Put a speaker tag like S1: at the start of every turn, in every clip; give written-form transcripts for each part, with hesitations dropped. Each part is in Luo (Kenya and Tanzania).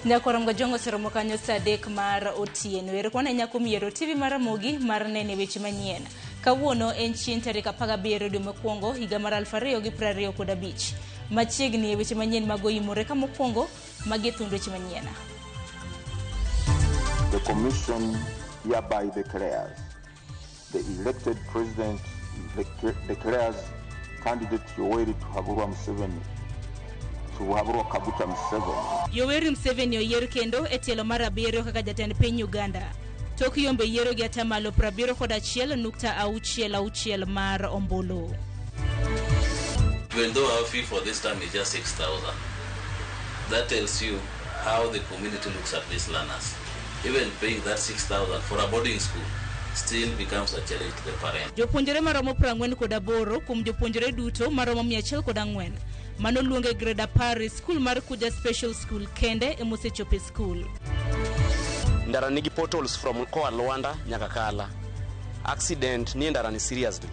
S1: Nyakwar Mgajwang' oseromo kanyo saa 3 mar otieno. Erokamano ahinya kuom yiero TV mar Ramogi mar nene weche manyien. Kawuono en chieng' tarik 17 dwe mokwongo higa mar 2025. Machiegni e weche manyien mag oimore ka mokwongo magi e thund weche manyien.
S2: The Commission hereby declares the elected president declares candidate Yoweri Tibuhaburwa Museveni Tibuhaburwa Kaguta Museveni.
S1: Yoweri Museveni oyier kendo e tielo mar 7 kaka jatend piny Uganda. Tok yombe yiero gi atamalo 71.66 mar ombulu.
S3: Even though our fee for this term is just 6,000, that tells you how the community looks at these learners. Even paying that 6,000 for a boarding school still becomes a challenge to the parent.
S1: Jopuonjre maromo 48 kuom jopuonjre duto maromo 104 manoluong e grade 10 e skul mar Kuja Special School kende emosechopo e skul.
S4: Ndara nigi potholes from koa Luanda nyaka Kala. Accident nie ndara ni seriously.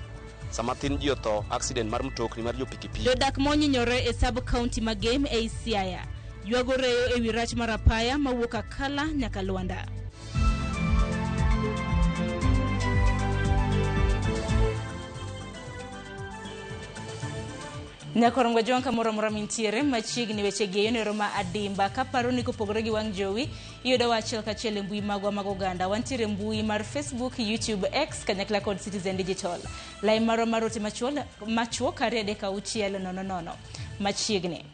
S4: Sama thin ji otho, accident mar mtokni mar jo pikipiki.
S1: Jodak monyinyore e sub county ma Gem ei Siaya ywago reyo ewi rach mar apaya mawuok Akala nyaka Luanda. Nyakwar Mgajwang' kamoro amora mintiere machiegni weche gi eyonero ma adimba kaparo ni kopogore gi wang' jowi iyudowa achiel kachiel e mbui magwa mag oganda. Wantiere mbui mar Facebook, YouTube, X kanyakla kod Citizen Digital. Lai marwa mar ote machuok 23600 machiegni.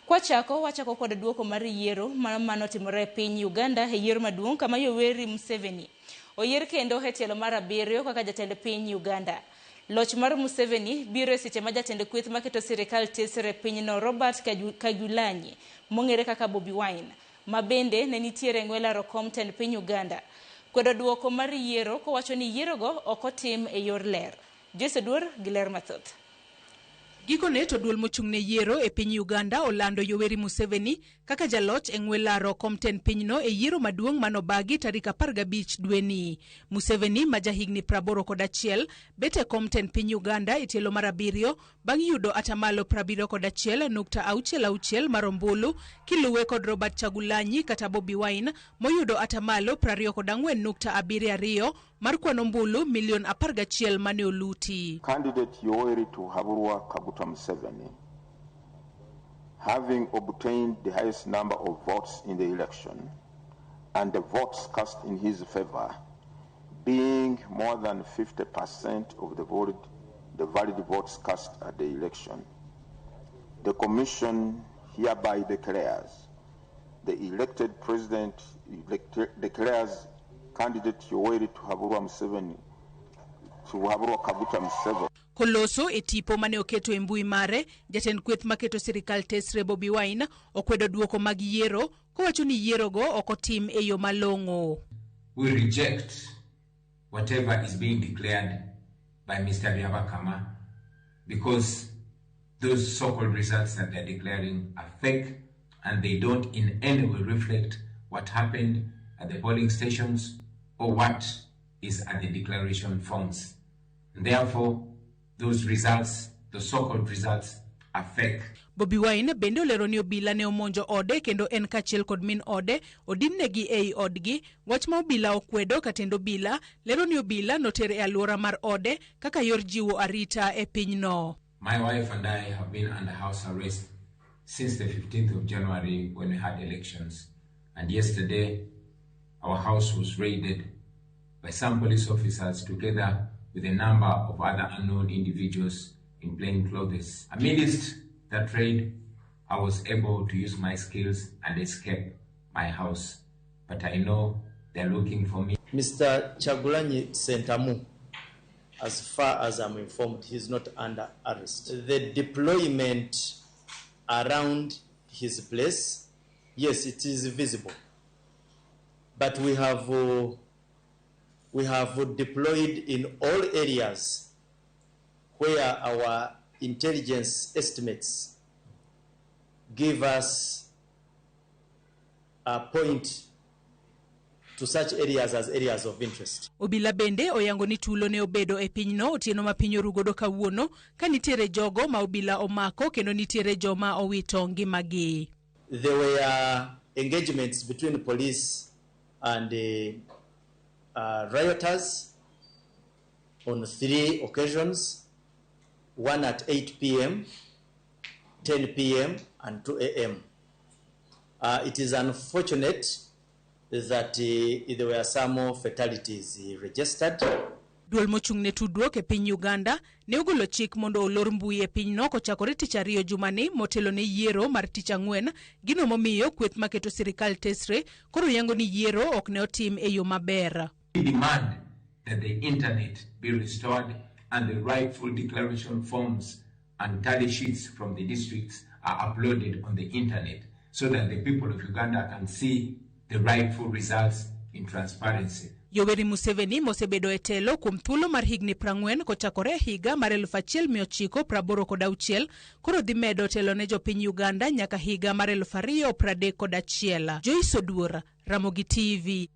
S1: Kwachako wachako kod duoko mar yiero manotimore e piny Uganda e yiero maduong' kama Yoweri Museveni oyier kendo e tielo mar 7 kaka jatend piny Uganda. Loch mar Museveni biro e seche ma jatend kweth maketo sirikal tesre e pinyno Robert Kyagulanyi mong'ere kaka Bobi Wine ma bende ne nitiere e ng'we laro kom tend piny Uganda kwedo duoko mar yiero kowacho ni yierogo ok otim e yor ler. Joyce Oduor gi ler mathoth.
S5: Gikone to duol mochung'ne yiero e piny Uganda olando Yoweri Museveni kaka jaloch e ng'we laro kom tend pinyno e yiero maduong' manobagi tarik 15 dweni. Museveni ma jahigni 81 bet e kom tend piny Uganda e tielo mar 7 bang' yudo atamalo 71.66 mar ombulu kiluwe kod Robert Kyagulanyi kata Bobi Wine moyudo atamalo 24.72 mar kwan ombulu milion 11 mane oluti.
S2: Candidate Yoweri Tibuhaburwa Kaguta Museveni, having obtained the highest number of votes in the election and the votes cast in his favor being more than 50% of the valid votes cast at the election, the Commission hereby declares the elected president declares candidate Yoweri Tibuhaburwa Museveni Tibuhaburwa Kaguta Museveni.
S5: Koloso e tipo mane oketo e mbui mare, jatend kweth maketo sirikal tesre Bobi Wine okwedo duoko mag yiero kowacho ni yierogo ok otim e yo malong'o.
S6: We reject whatever is being declared by Mr. Byabakama because those so-called results that they're declaring are fake and they don't in any way reflect what happened at the polling stations or what is at the declaration forms. And therefore, those results, the so-called results, are fake.
S5: Bobi Wine bende olero ni obila ne omonjo ode kendo en kaachiel kod min ode odinnegi ei odgi, wach ma obila okwedo ka tend obila lero ni obila noter e alwora mar ode kaka yor jiwo arita e pinyno.
S6: My wife and I have been under house arrest since the 15th of January when we had elections. And yesterday, our house was raided by some police officers together with a number of other unknown individuals in plain clothes. Amidst that raid, I was able to use my skills and escape my house. But I know they're looking for me.
S7: Mr. Kyagulanyi Ssentamu, as far as I'm informed, he's not under arrest. The deployment around his place, yes, it is visible. But we have deployed in all areas where our intelligence estimates give us a point to such areas as areas of interest.
S5: Obila bende oyango ni tulo ne obedo e pinyno otieno ma piny orugodo kawuono ka nitiere jogo ma obila omako kendo nitiere joma owito ngimagi.
S7: There were engagements between police and rioters on 3 occasions, one at 8 p.m., 10 p.m., and 2 a.m. It is unfortunate that there were some fatalities registered.
S5: Duol mochung' ne tudruok e piny Uganda ne ogolo chik mondo olor mbui e pinyno kochakore tich ariyo jumani motelo ne yiero mar tich ang'wen, gino momiyo kweth maketo sirikal tesre koro yango ni yiero ok ne otim e yo maber.
S6: We demand that the internet be restored and the rightful declaration forms and tally sheets from the districts are uploaded on the internet so that the people of Uganda can see the rightful results in transparency.
S5: Yoweri Museveni mosebedo e telo kuom thuolo mar higni 40 kochakore e higa mar 1986 koro dhi medo telo ne jopiny Uganda nyaka higa mar 2031. Joyce Oduor, Ramogi TV.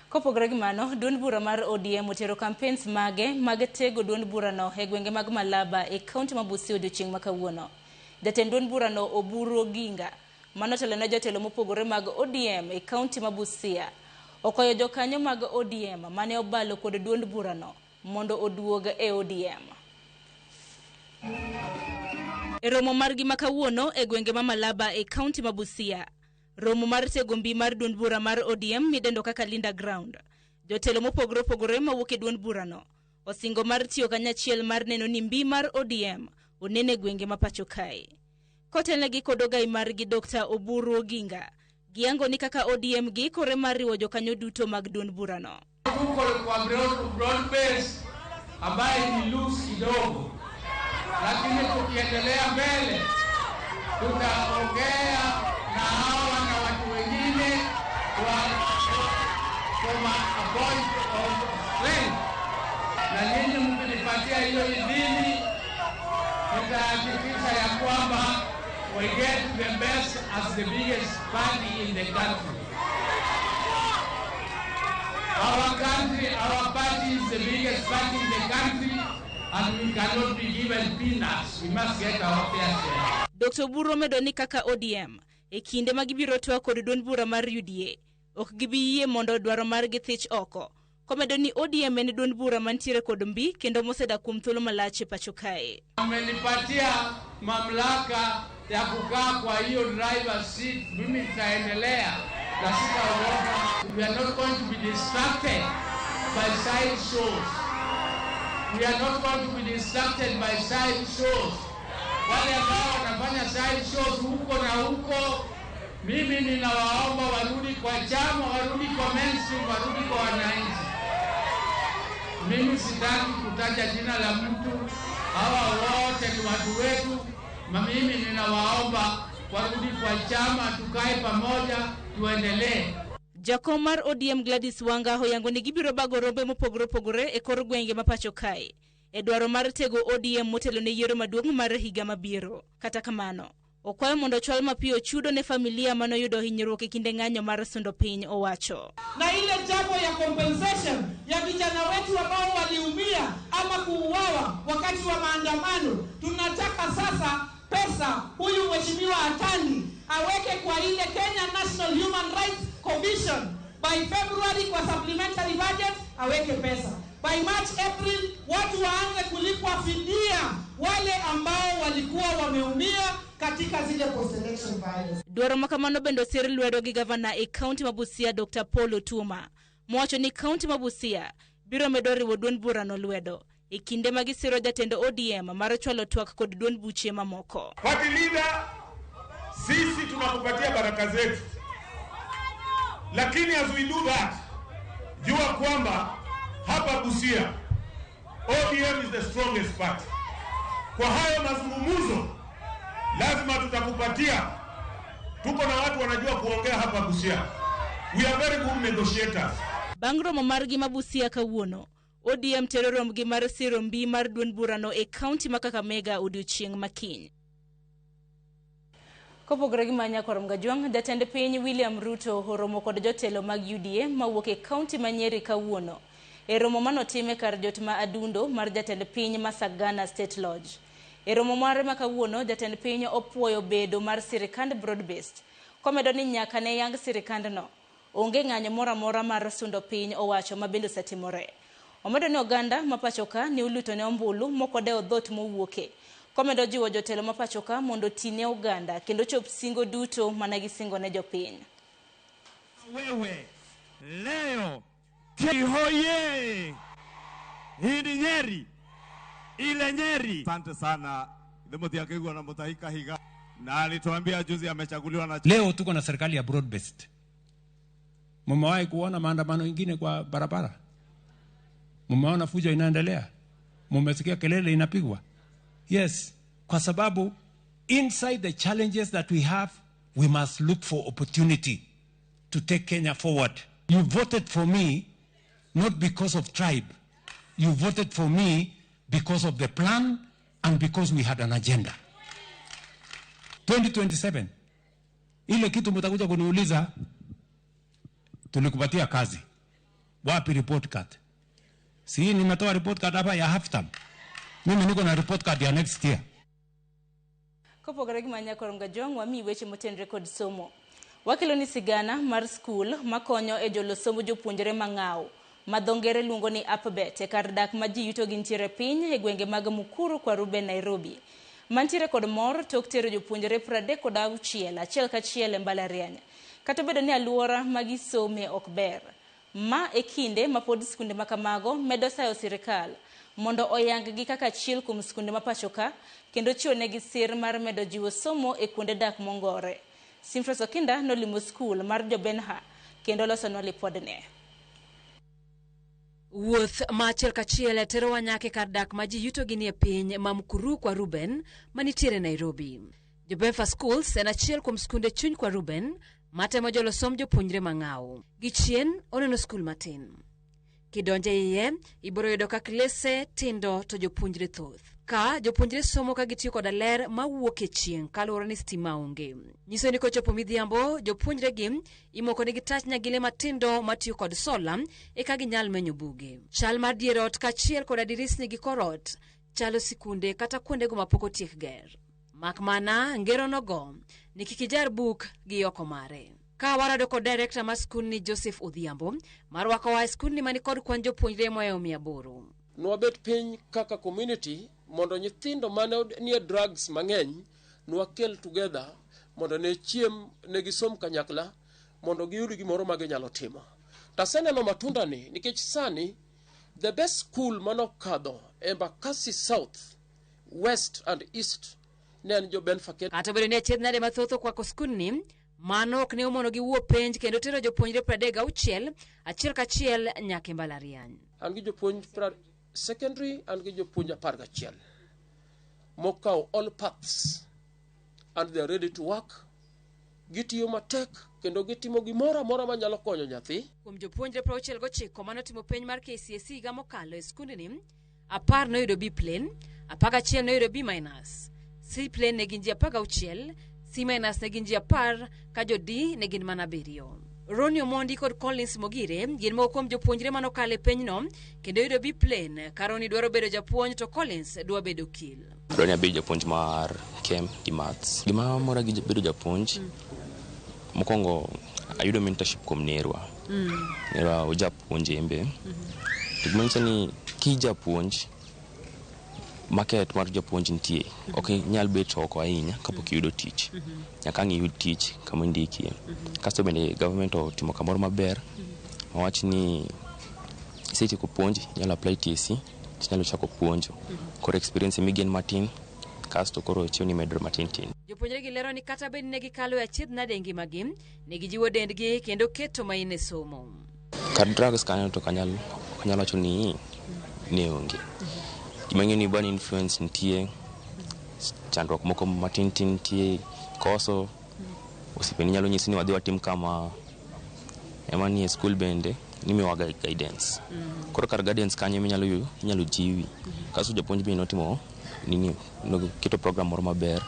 S1: Kopogore gi mano, duond bura mar ODM otero campaigns mage mag tego duond burano e gwenge mag Malaba e kaunti ma Busia odiochieng' ma kawuono. Jatend duond burano Oburu Oginga, manotelo ne jotelo mopogore mag ODM e kaunti ma Busia, okwayo jokanyo mag ODM mane obalo kod duond burano mondo oduog e ODM. E romo margi ma kawuono e gwenge ma Malaba e kaunti ma Busia, romo mar tego mbi mar duond bura mar ODM midendo kaka Linda Ground. Jotelo mopogore opogore mawuok e duond burano osingo mar tiyo kanyachiel mar neno ni mbi mar ODM onene gwenge ma pacho kae. Kotelnegi kod ogai margi Dr. Oburu Oginga, giyango ni kaka ODM giikore mar riwo jokanyo duto mag duond burano.
S8: Tuko kwa broad base ambaye ni loose kidogo, lakini tukiendelea mbele tutaongea na hawa na watu wengine from a point of strength, na nyinyi mkinipatia hiyo idhini nitahakikisha ya kwamba we get the best as the biggest party in the country. Our country, our party is the biggest party in the country, and we cannot be given peanuts. We must get our fair share.
S1: Dr. Oburu omedo ni kaka ODM e kinde ma gibiro twak kod duond bura mar UDA ok gibi yie mondo dwaro margi thich oko. Komedo ni ODM en duond bura mantiere kod mbi kendo mosedak kuom thuolo malach e pacho kae.
S8: Amenipatia mamlaka ya kukaa kwa hiyo driver seat, mimi nitaendelea na sitaogopa. We are not going to be distracted by side shows. We are not going to be distracted by side shows. Wale ambao wanafanya side shows huko na huko, mimi ninawaomba warudi kwa chama, warudi kwa mainstream, warudi kwa wananchi. Mimi sitaki kutaja jina la mtu, hawa wote ni watu wetu. Mimi ninawaomba warudi kwa chama, tukae pamoja, tuendelee.
S1: Jakom mar ODM Gladys Wanga oyango ni gibiro bago rombe mopogore opogore e kor gwenge ma pacho kae e dwaro mar tego ODM motelo ne yiero maduong' mar higa mabiro. Kata kamano, okwayo mondo ochwal mapiyo chudo ne familia manoyudo hinyruok e kinde ng'anyo mar sundo piny owacho.
S9: Na ile jambo ya compensation ya vijana wetu ambao waliumia ama kuuawa wakati wa maandamano, tunataka sasa pesa huyu mheshimiwa Atandi aweke kwa ile Kenya National Human Rights Commission. By February kwa supplementary budget aweke pesa. By March, April watu waanze kulipwa fidia wale ambao walikuwa wameumia katika zile post-election violence.
S1: Dwaro makamano bende osir lwedo gi gavana e kaunti ma Busia Dr. Paul Otuoma, mowacho ni kaunti ma Busia biro medo riwo duond burano lwedo e kinde ma gisiro jatend ODM mar chwalo twak kod duond buche mamoko.
S10: Party leader, sisi tunakupatia baraka zetu, lakini as we do that, jua kwamba hapa Busia ODM is the strongest party. Kwa hayo mazungumzo lazima tutakupatia. Tuko na watu wanajua kuongea hapa Busia. We are very good negotiators.
S1: Bang' romo margi ma Busia kawuono, ODM tero romgi mar siro mbi mar duond burano e kaunti ma Kakamega odiochieng' ma kiny. Kopogore gi manya korom Gajwang', jatend piny William Ruto oromo kod jotelo mag UDA mawuok e kaunti ma Nyeri kawuono e romo manotime kar jot ma Adundo mar jatend piny ma Sagana State Lodge. E romo mare ma kawuono, jatend piny opuoyo bedo mar sirikand broad-based. Komedo ni nyaka ne yang sirikandno, onge ng'anyo moro amora mar sundo piny owacho ma bende osetimore. Omedo ni oganda ma pachoka ne oluto ne ombulu mokodewo dhot mowuoke. Komedo jiwo jotelo ma pachoka mondo oti ne oganda kendo chop singo duto mana gisingo ne jopiny.
S11: Wewe leo kihoye, hii ni Nyeri, ile Nyeri. Asante sana Thimothy na Mutahi Kahiga, na alituambia juzi amechaguliwa na
S12: Leo tuko na serikali ya broad based. Mumewahi kuona maandamano ingine kwa barabara? Mumeona fujo inaendelea? Mumesikia kelele inapigwa? Yes, kwa sababu inside the challenges that we have, we must look for opportunity to take Kenya forward. You voted for me not because of tribe. You voted for me because of the plan and because we had an agenda. 2027 ile kitu mtakuja kuniuliza, tulikupatia kazi wapi? Report card? Si nimetoa report card hapa ya half term. Mimi niko na report card ya next year.
S1: Kopogore gi manya Koronga Jong wami weche motenre kod somo. Wakelo ni sigana mar skul makonyo e jolo somo jopuonjre mang'aw ma dho ngere luongo ni APBET e kar dak ma ji yuto gintiere piny e gwenge mag Mukuru kwa Ruben Nairobi. Mantiere kod mor tok tero jopuonjre 36 achiel kachiel e mbalariany. Kata obedo ni aluora ma gisome ok ber. Ma e kinde ma pod skunde makamago medo sayo sirikal mondo oyang gi kaka achiel kuom skunde ma pachoka kendo chiwo negi sir mar medo jiwo somo e kuonde dak mongore. Simfros Okinda nolimo skul mar jo-Benha kendo losonwa lipodne.
S13: Wuoth ma achiel kachiel terowa nyaka e kar dak ma ji yuto gi nie piny ma Mukuru kwa Ruben manitiere Nairobi. Jo-Benfa Schools en achiel kuom skunde chuny kwa Ruben matemo jolo somb jopuonjre mang'aw. Gichien oneno skul matin. Kidonjo e iye, ibiro yudo ka klese tindo to jopuonjre thoth. Ka jopuonjre somo ka gitiyo koda ler mawuok e chieng' kaluwore ni stima onge. Nyiso ni kochopo midhiambo, jopuonjre gi imoko negi tach nyagile matindo matiyo kod sola eka ginyal menyo buge. Chal mar dier ot kaachiel koda dirisni gi kor ot chalo sikunde kata kuondego mapok otiek ger. Mak mana ngero nogo ni kik ijar buk gi oko mare. Ka warado kod director mar skundni Joseph Odhiambo marwakowa e skundni mani kod kwan jopuonjre mohewo 800.
S14: Nwabet piny kaka community mondo nyithindo mane nie drugs mang'eny nwakel together mondo ne chiem ne gisom kanyakla mondo giyud gimoro ma ginyalo timo. Taseneno matunda ni nikech sani the best school manokadho Embakasi South, West and East ne en jo Benfa.
S13: Kata obedo ni achiedh nade mathoth okwako skundni, mano ok ne omono gi wuo penj kendo tero jopuonjre 36 achiel kachiel nyaka e mbalariany.
S14: An gi jopuonj secondary, an gi jopuonj 11 mokawo all paths and they are ready to work. Gitiyo matek kendo gitimo gimoro amora manyalo konyo nyathi.
S13: Kuom jopuonjre 69 manotimo penj mar KCSE higa mokalo e skundni, 10 noyudo B plain, 11 noyudo B minus, C plain ne gin ji 16, C minus ne gin ji 10 ka jo D ne gin mana 7. Ronnie Omondi kod Collins Mogire gin moko kuom jopuonjre manokalo e penjno kendo yudo B plain, ka Ronnie dwaro bedo japuonj to Collins dwa bedo okil.
S4: Adwaro ni abed japuonj mar Chem gi Maths. Gima mora gi bedo japuonj, mokwongo ayudo mentorship kuom nerwa. Nerwa ojapuonj embe. To gima nyiso ni kijapuonj, market mar japuonj nitie. Ok inyal bet oko ahinya kapok iyudo tich. Nyaka ang' iyud tich kama indikie. Kasto bende government otimo kamoro maber. Mawach ni isetieko puonj, inyalo apply TSC, tinyalo chako puonjo. Koro experience migain matin, kasto koro chiew ni medre matin tin.
S13: Jopuonjre gi lero ni kata bed ni ne gikalo e achiedh nade e ngimagi, ne gijiwo dendgi kendo keto main e somo.
S4: Kar drugs kanyo to ok anyal wacho ni ne onge. Gima ang'eyo ni bad influence nitie, chandruok moko matin tin nitie, koso osiepeni nyalo nyisi ni wadhi watim kama, ema ni e skul bende nimiyowa guidance. Koro kar guidance kanyo ema inyalo jiwi. Kasto japuonj be notimo nini, noketo program moro maber,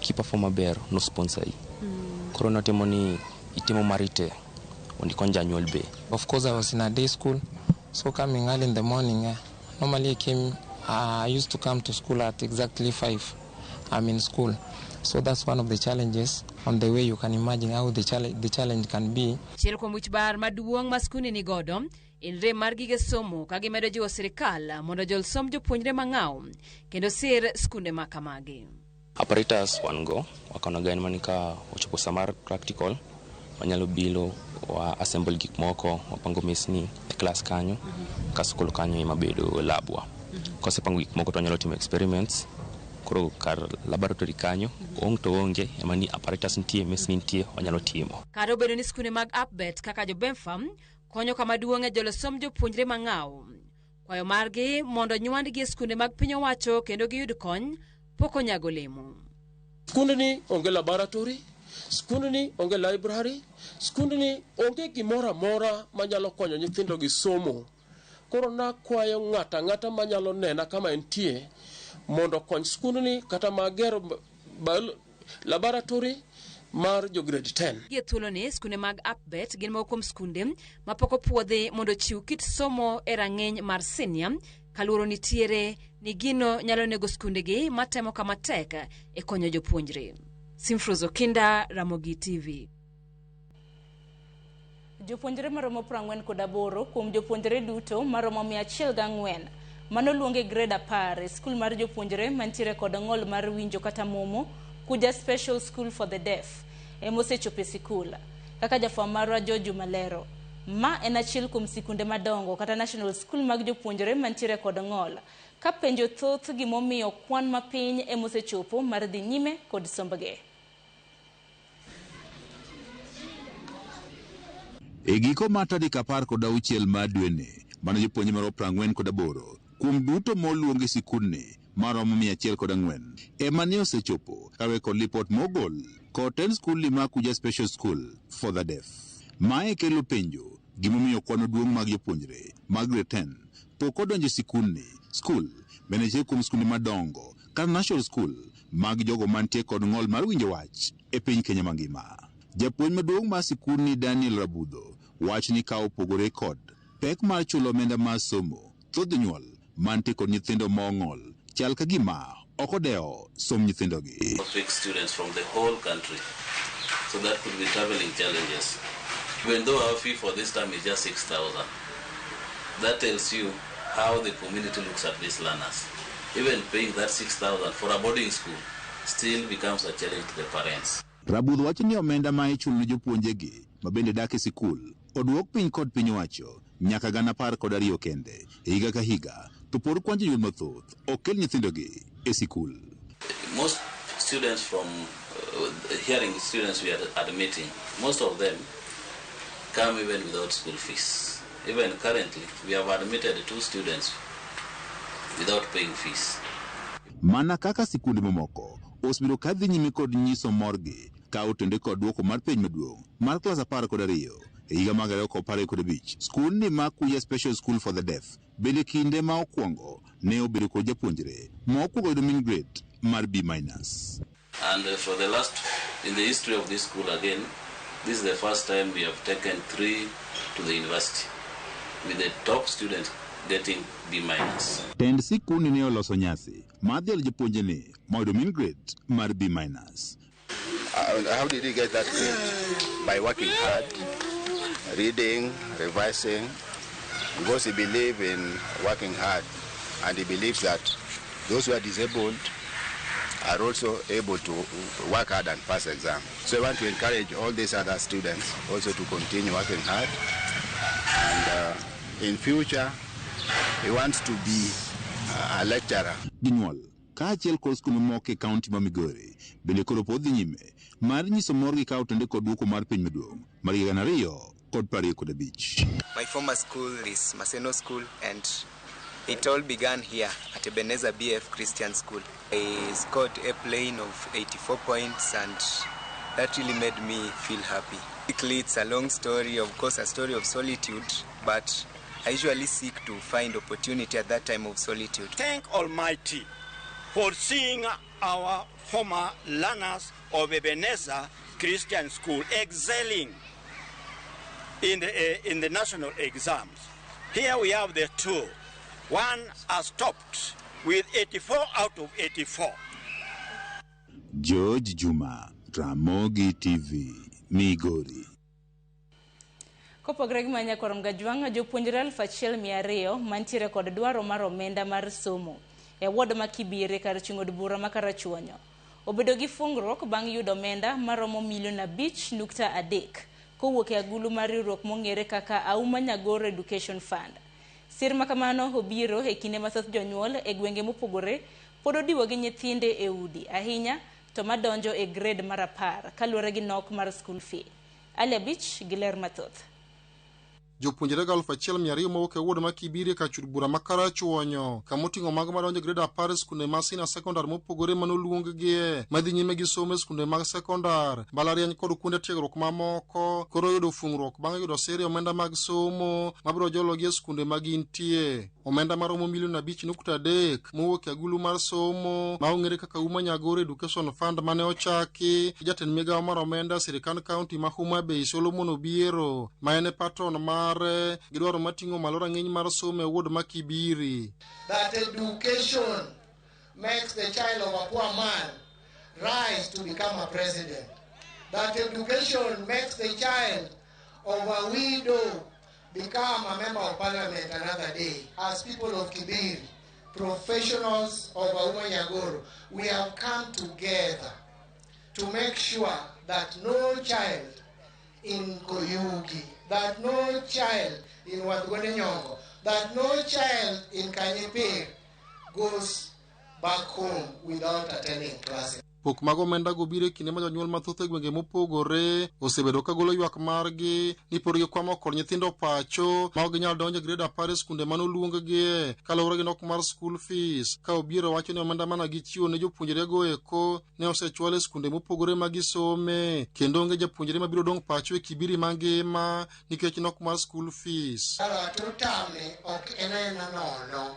S4: kiperform maber no sponsor i. Koro notimo ni itimo mari te mondo ikony janyuol be.
S15: Of course I was in a day school, so coming early in the morning, normally I used to come to school at exactly 5. I'm in school. So that's one of the challenges on the way. You can imagine how the challenge can be.
S13: Achiel kuom wich bar maduong' ma skundni ni godo en rem mar gige somo ka gimedo jiwo sirikal mondo ojol somb jopuonjre mang'aw kendo sir skunde ma kamagi.
S4: Apparatus wan go, wakano ga en mana ka ochopo sa mar practical, wanyalo bilo wa assemble gik moko, wapango mesni e klas kanyo, ka skul kanyo ema bedo labwa. Kosepango gik moko to wanyalo timo experiments, koro kar laboratory kanyo, ong to onge, ema ni apparatus nitie, mesni nitie, wanyalo timo.
S13: Kata obedo ni skunde mag APBET kaka Jobemfa konyo kama duong' e jolo somb jopuonjre mang'aw. Kwayo margi mondo nywandgi e skunde mag piny owacho kendo giyud kony pok onyago olemo.
S14: Skundni onge laboratory, skundni onge library, skundni onge gimoro amora manyalo konyo nyithindo gi somo. Koro nakwayo ng'ato ang'ata manyalo nena kama entie mondo okony skundni kata magero laboratory mar jo grade 10.
S13: Gie thuoloni, skunde mag APBET gin moko kuom skunde mapok opuodhi mondo ochiw kit somo e rang'iny mar senior kaluoro nitiere ni gino nyalo nego skundegi matemo kama tek e konyo jopuonjre. Simfrozo Kinda, Ramogi TV.
S1: Jopuonjre maromo 48 kuom jopuonjre duto maromo 104 manoluong e grade 10 e skul mar jopuonjre mantiere kod ng'ol mar winjo kata momo Kuja Special School for the Deaf ema osechopo e sikul. Kaka jafwambo marwa George Malero, ma en achiel kuom sikunde madongo kata national school mag jopuonjre mantiere kod ng'ol, ka penjo thoth gimomiyo kwan mapiny ema osechopo mar dhi nyime kod sombgi.
S16: E giko mar tarik 16 mar dweni, mano jopuonjre maromo 48 kuom duto moluong e sikundni maromo 104 ema ne osechopo kaluwore kod lipot mogol kod tend skundni mar Kuja Special School for the Deaf. Mae kelo penjo gimomiyo kwan maduong' mag jopuonjre mag grade 10 pok odonjo e sikundni. Skul bende achiel kuom skunde madongo kata national school mag jogo mantie kod ng'ol mar winjo wach e piny Kenya mangima. Japuonj maduong' mar sikundni Daniel Rabudho wacho ni ka opogore kod pek mar chulo omenda mar somo, thoth jonyuol mantie kod nyithindo mong'ol chal ka gima ok odewo somb nyithindogi.
S3: Pick students from the whole country, so that could be traveling challenges. Even though our fee for this term is just 6,000, that tells you how the community looks at these learners. Even paying that 6,000 for a boarding school still becomes a challenge to the parents.
S16: Rabudho wacho ni omenda ma ichulo ne jopuonjegi ma bende dak e sikul oduok piny kod piny owacho nyaka 12,000 kende e higa ka higa, to pod kwan jonyuol mathoth ok kel nyithindogi e sikul.
S3: Most students from hearing students we are admitting, most of them come even without school fees. Even currently, we have admitted 2 students without paying fees.
S16: Mana kaka sikunde mamoko osebedo ka dhi nyime kod nyiso morgi ka otende kod duoko mar penj maduong' mar klas 12 e higa mag 2025. Skundni mar Kuja Special School for the Deaf bende kinde ma okwongo ne obedo kod japuonjre ma okwongo yudo mean grade mar B-.
S3: And for the last, in the history of this school again, this is the first time we have taken 3 to the university, with the top student getting B-.
S16: Tend sikundni ne oloso nyasi mar dhialo jopuonjreni ma oyudo mean grade mar B-.
S17: How did he get that grade? By working hard, reading, revising, because he believes in working hard, and he believes that those who are disabled are also able to work hard and pass exam. So I want to encourage all these other students also to continue working hard, and in future he wants to be a lecturer.
S16: Jonyuol kaachiel kod skunde mamoko e kaunti ma Migori bende koro pod dhi nyime mar nyiso morgi ka otende kod duoko mar penj maduong' mar higa 2025.
S18: My former school is Maseno School, and it all began here at Ebenezer BF Christian School. I scored a plane of 84 points, and that really made me feel happy. Basically, it's a long story, of course, a story of solitude, but I usually seek to find opportunity at that time of solitude.
S19: Thank Almighty for seeing our former learners of Ebenezer Christian School excelling in the national exams. Here we have the two. One has topped with 84 out of 84.
S16: George Juma, Ramogi TV, Migori.
S1: Kopogore gi manya korom gajwang' jopuonjre 1200 mantiere kod dwaro mar omenda mar somo e ward ma Kibire kar chung' od bura ma Karachuonyo obedo gi fungruok bang' yudo omenda maromo milion 5.3 kowuok e agulu mar riwruok mong'ere kaka Auma Nyagoro Education Fund. Sir ma kamano obiro e kinde ma thoth jonyuol e gwenge mopogore pod odiwo gi nyithinde e udi ahinya to madonjo e grade mar 10 kaluwore gi nok mar school fee. Ali Abich gi ler mathoth.
S20: Jopuonjre 1200 mowuok e ward ma Kibiri kar chud bura ma Karachuonyo kama oting'o mago madonjo e grade 10 e skunde ma senior secondary mopogore manoluonggie madhi nyime gi somo e skunde mag sekondar, mbalariany kod kuonde tiegruok mamoko koro yudo fungruok bang' yudo sir e omenda mag somo mabiro jologi e skunde ma gintie. Omenda maromo milion 5.3 mowuok e agulu mar somo ma ong'ere kaka Auma Nyagoro Education Fund mane ochaki gi jatend migawo mar omenda e sirkand kaunti ma Homa Bay Solomon Obiero ma en e patron mare gi dwaro mating'o malo rang'iny mar somo e ward ma Kibiri.
S21: That education makes the child of a poor man rise to become a president. That education makes the child of a widow become a member of parliament another day. As people of Kibiri, professionals of Auma Nyagoro, we have come together to make sure that no child in Koyugi, that no child in Wadgone Nyongo, that no child in Kanyepir goes back home without attending classes.
S20: Pok mag omenda go biro e kinde ma jonyuol mathoth e gwenge mopogore osebedo ka golo ywak margi ni pod gikwamo kod nyithindo pacho ma ok ginyal donjo e grade 10 e skunde manoluonggie kaluwore gi nok mar school fees. Ka Obiero wacho ni omenda mana gichiwo ne jopuonjrego eko ne osechwal e skunde mopogore ma gisome kendo onge japuonjre mabiro dong' pacho e Kibiri mangima nikech nok mar school fees.
S21: Koro tutam ni ok en aena nono.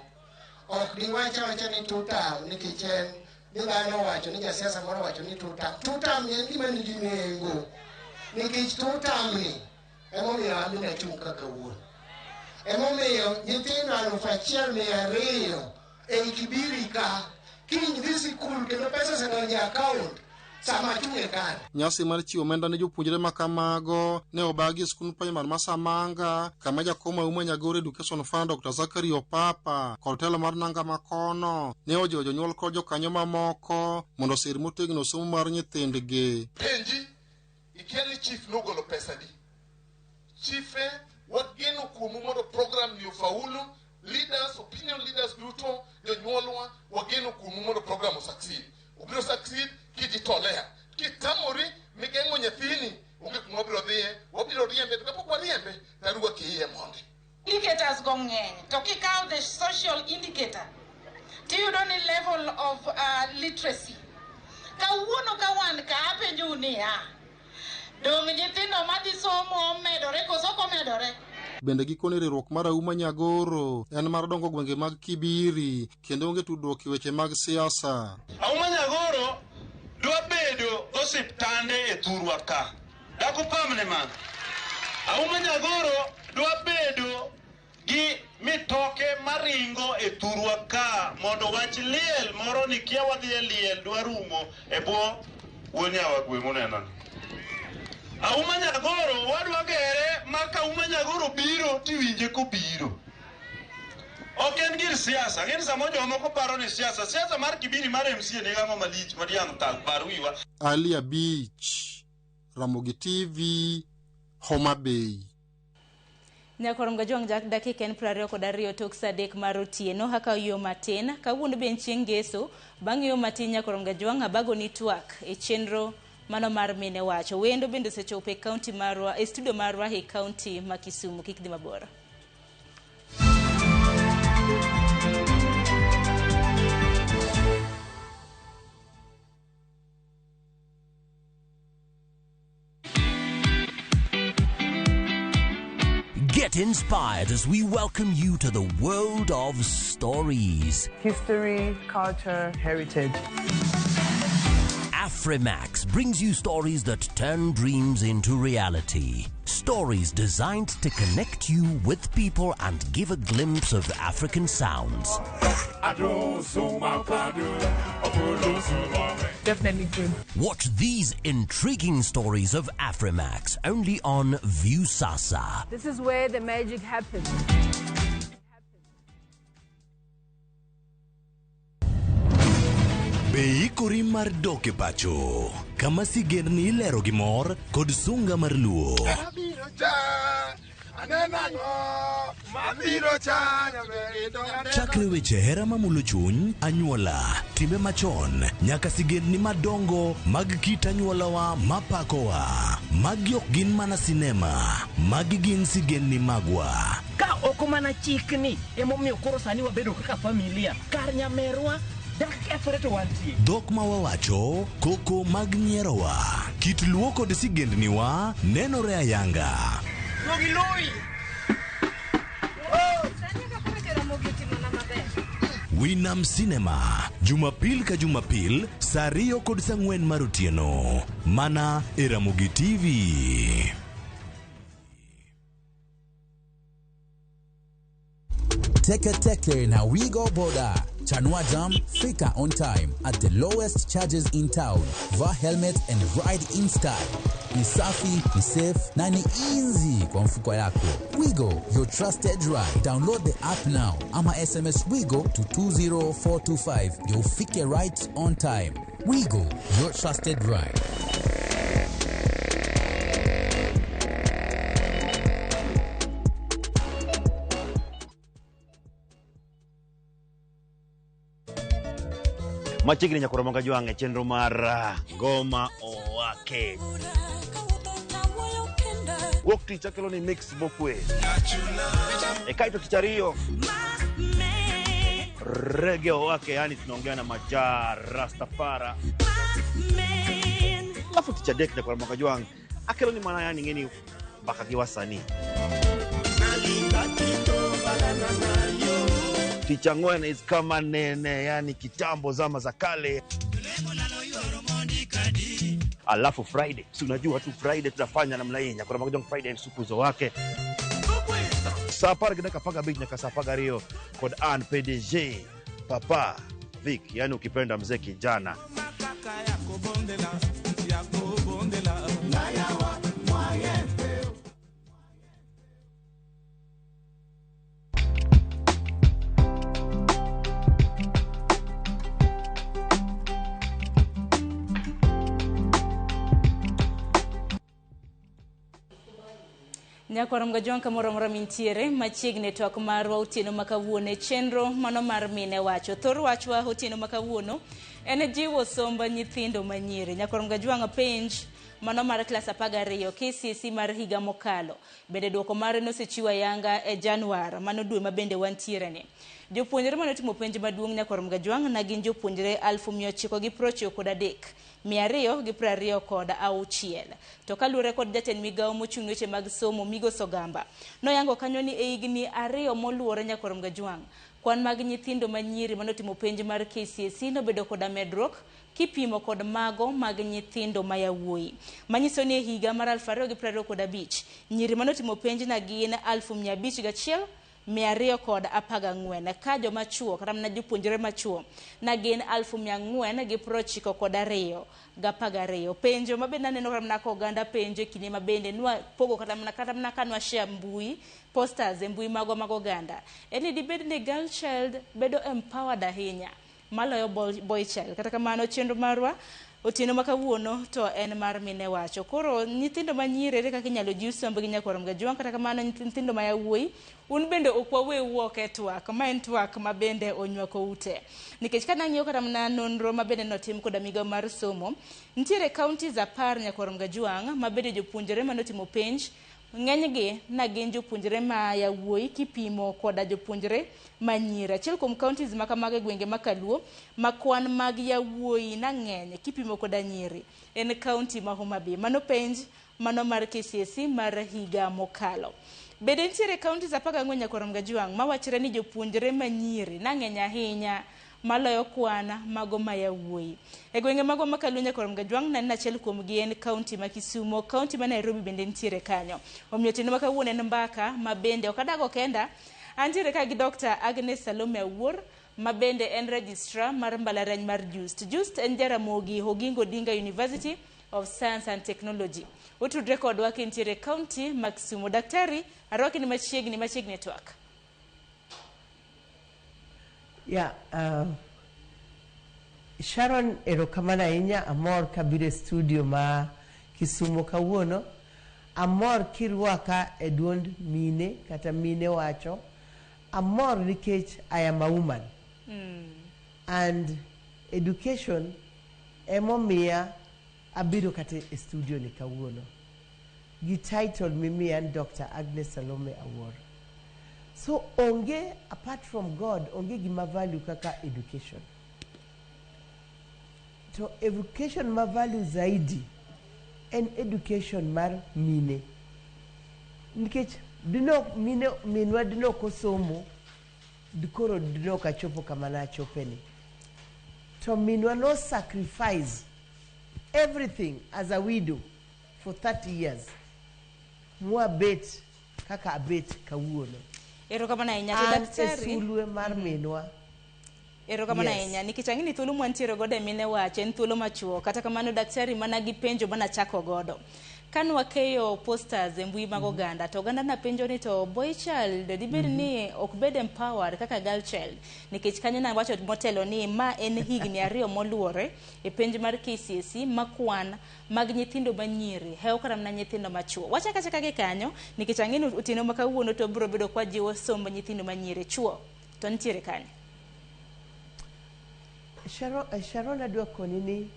S21: Ok diwach awacha ni tutam nikech en ni dhano owacho ni jasiasa moro owacho ni tutam. Tutam ni en gima nigi nengo nikech tutam ni emomiyo an bende achung' kaka wuon. Emomiyo nyithindo 1200 ei Kibiri ka kiny dhi sikul kendo pesa osedonjo e akaont sama achung' e kar.
S20: Nyasi mar chiwo omenda ne jopuonjre ma kamago ne obagi e skund primar ma Samanga kama jakom Auma Nyagoro Education Fund Dr. Zachary Opapa kod telo mar nanga makono ne ojiwo jonyuol kod jokanyo mamoko mondo osir motegno somo mar nyithindgi.
S22: Penji, ikia ni chief nogolo pesa di. Chife, wageno kuomu mondo program ni ofaulu. Leaders, opinion leaders duto, jonyuolwa, wageno kuomu mondo program o succeed. Obiro succeed kijitolea. Kitamori, migeng'o nyathini, onge kuma wabiro dhiye, wabiro riembe, to kapok wariembe, tarwaki iye mondi.
S23: Indicators go ng'eny to kikawo the social indicator tiyudo ni level of literacy kawuono ka wan ka apenjou niya dong' nyithindo madhi somo omedore koso ok omedore.
S20: Bende gikone riwruok mar Auma Nyagoro en mar dongo gwenge mag Kibiri kendo onge tudruok e weche mag siasa.
S24: Auma Nyagoro dwa bedo osiptande e thurwa ka. Dakupamne mano. Auma Nyagoro dwa bedo gi mitoke maringo e thurwa ka mondo wach liel moro ni kia wadhi e liel dwa rumo e bwo wuon yawa gweng' uneno ni. Auma Nyagoro wadwa gere ma ka Auma Nyagoro biro tiwinje kobiro. Ok en gir siasa, ng'eni samoro jomoko paro ni siasa, siasa mar Kibiri mar MCA nigi ang'o malich ma diang' thag par wiwa.
S20: Ali Abich, Ramogi TV, Homa Bay.
S1: Nyakorom Gajwang' jak dakika en 22 tok saa 3 mar otieno akawo yo matin kawuono be en chieng' ngeso bang' yo matin Nyakorom Gajwang' abago ni twak e chenro mano mar mine wacho wendo bende osechopo e kaunti marwa e studio marwa e kaunti ma Kisumu kik dhi mabor.
S25: Get inspired as we welcome you to the world of stories.
S26: History, culture, heritage.
S25: Afrimax brings you stories that turn dreams into reality. Stories designed to connect you with people and give a glimpse of African sounds.
S2: Definitely good.
S25: Watch these intriguing stories of Afrimax only on Viusasa.
S2: This is where the magic happens.
S5: Be ikori mar dok e pacho kama sigendni ilero gi mor kod sunga mar luo. Chakre weche hera mamulo chuny, anyuola, timbe machon, nyaka sigendni madongo mag kit anyuolawa mapakowa. Magi ok gin mana sinema, magi gin sigendni magwa.
S6: Ka ok mana chikni emomiyo koro sani wabedo kaka familia kar nyamerwa dak kethore to wantie.
S5: Dhok ma wawacho, koko mag nyierowa, kit luo kod sigendniwa nenore ayanga. Winam Cinema, Jumapil ka Jumapil, saa 2 kod saa 4 mar otieno. Mana e Ramogi TV.
S7: Teke Teke na Wigo Boda. Chanua Jam, fika on time at the lowest charges in town. Vaa helmet and ride in style. Ni safi, ni safe na ni easy kwa mfuko yako. Wigo, your trusted ride. Download the app now ama SMS Wigo to 20425. You'll fike right on time. Wigo, your trusted ride.
S8: Machiegni nyakoro moga jwang' e chenro mar Ngoma Owake. Wuok tich akelo ni mix mokwe. E kaito tich ariyo Reggae Owake, yani tunaongea na Maja Rastafara. Alafu tich adek nyakoro moga jwang' akelo ni mana yani ng'eni mbaka gi wasanii. Tich ang'wen is kama nene, yani kitambo zama za kale. Alafu Friday, si unajua tu Friday tutafanya namna hii. Nyakoro moga jwang' Friday ni supu zo wake. Saa 10:15 nyaka saa 12 kod Ann PDG Papa Vic, yani ukipenda mzee kijana.
S1: Nyakwar Mgajwang' kamoro amora mintiere machiegni twak marwa otieno ma kawuono e chenro mano mar mine wacho. Thor wachwa otieno ma kawuono en jiwo somb nyithindo manyiri. Nyakwar Mgajwang' penj mano mar klas 12 KCSE mar higa mokalo. Bende duoko mare nosechiw ayanga e Januar mano dwe ma bende wantiere ni. Jopuonjre manotimo penj maduong' Nyakwar Mgajwang' na gin jopuonjre 993,226. To kaluwore kod jatend migawo mochung' weche mag somo Migosi Ogamba, noyango kanyo ni e higni 2 moluwore Nyakwar Mgajwang' kwan mag nyithindo manyiri manotimo penj mar KCSE nobedo koda medruok kipimo kod mago mag nyithindo ma yawuoyi. Manyiso ni e higa mar 2025 nyiri manotimo penj na gin 501,214 ka joma chuo kata mana jopuonjre machuo na gin 4,492. Penjo mabende aneno kata mana ka oganda penjo e kinde mabende nwa pogo kata mana ka nwa share mbui posters e mbui magwa mag oganda en ni dibed ni girl child bedo empowered ahinya maloyo boy child. Kata kamano chenro marwa otieno ma kawuono to en mar mine wacho. Koro nyithindo manyiri ere kaka inyalo jiw sombgi Nyakwar Mgajwang'? Kata kamano nyithindo ma yawuoyi un bende ok waweu oko e twak, ma en twak ma bende onywako ute. Nikech ka nang'iyo kata mana nonro ma bende notim koda migawo mar somo, nitiere counties 10 Nyakwar Mgajwang' ma bende jopuonjre manotimo penj ng'enygi na gin jopuonjre ma yawuoyi kipimo koda jopuonjre manyiri. Achiel kuom counties ma kamago e gwenge ma Kaluo ma kwan mag yawuoyi na ng'eny kipimo koda nyiri en county ma Homa Bay. Mano penj mano mar KCSE mar higa mokalo. Bende nitiere counties 14 nyaka Ramgajuang' mawachre ni jopuonjre manyiri nang'eny ahinya maloyo kwan mago ma yawuoyi. E gwenge magwa ma Kaluo nyaka Ramgajuang' naneno achiel kuom gi en county ma Kisumo, county ma Nairobi bende nitiere kanyo. Omiyo otieno ma kawuono en mbaka ma bende ok adago kenda, antiere ka gi Dr. Agnes Salome Awuor ma bende en registrar mar mbalariany mar JUST. JUST en Jaramogi Oginga Odinga University of Science and Technology. Otudre kodwa kintiere county ma Kisumu. Daktari, arwaki ni machiegni machiegni e twak.
S9: Yeah, Sharon, erokamano ahinya. Amor kabiro e studio ma Kisumo kawuono. Amor kirwaka e duond mine kata mine wacho. Amor nikech I am a woman. And education emomiya abiro kata e studio ni kawuono. Gi title mimiya en Dr. Agnes Salome Awuor. So onge, apart from God, onge gima value kaka education. To education ma value zaidi en education mar mine. Nikech dino mine minwa dino kosomo koro dino kachopo kama nachopeni. To minwa no sacrifice everything as a widow for 30 years. Mwabet kaka abet kawuono.
S1: Erokamano ahinya. To
S9: An e
S1: daktari,
S9: sulwe mar minwa.
S1: Erokamano
S9: Yes.
S1: ahinya. Nikech ang'e ni thuolo mwantiere godo e mine wacho en thuolo machuok. Kata kamano daktari mana gi penjo manachako godo. Kane wakeyo posters e mbui mag oganda to oganda napenjo ni to boy child dibed ni ok bed empowered kaka girl child, nikech kanyo nawacho motelo ni ma en higni 2 moluwore e penj mar KCSE ma kwan mag nyithindo manyiri hewo kata mana nyithindo machuo. Wachako achaka gi kanyo nikech ang'e ni otieno ma kawuono to biro bedo kwa jiwo somb nyithindo manyiri chuo to nitiere kanyo.
S9: Sharon, adwa koni ni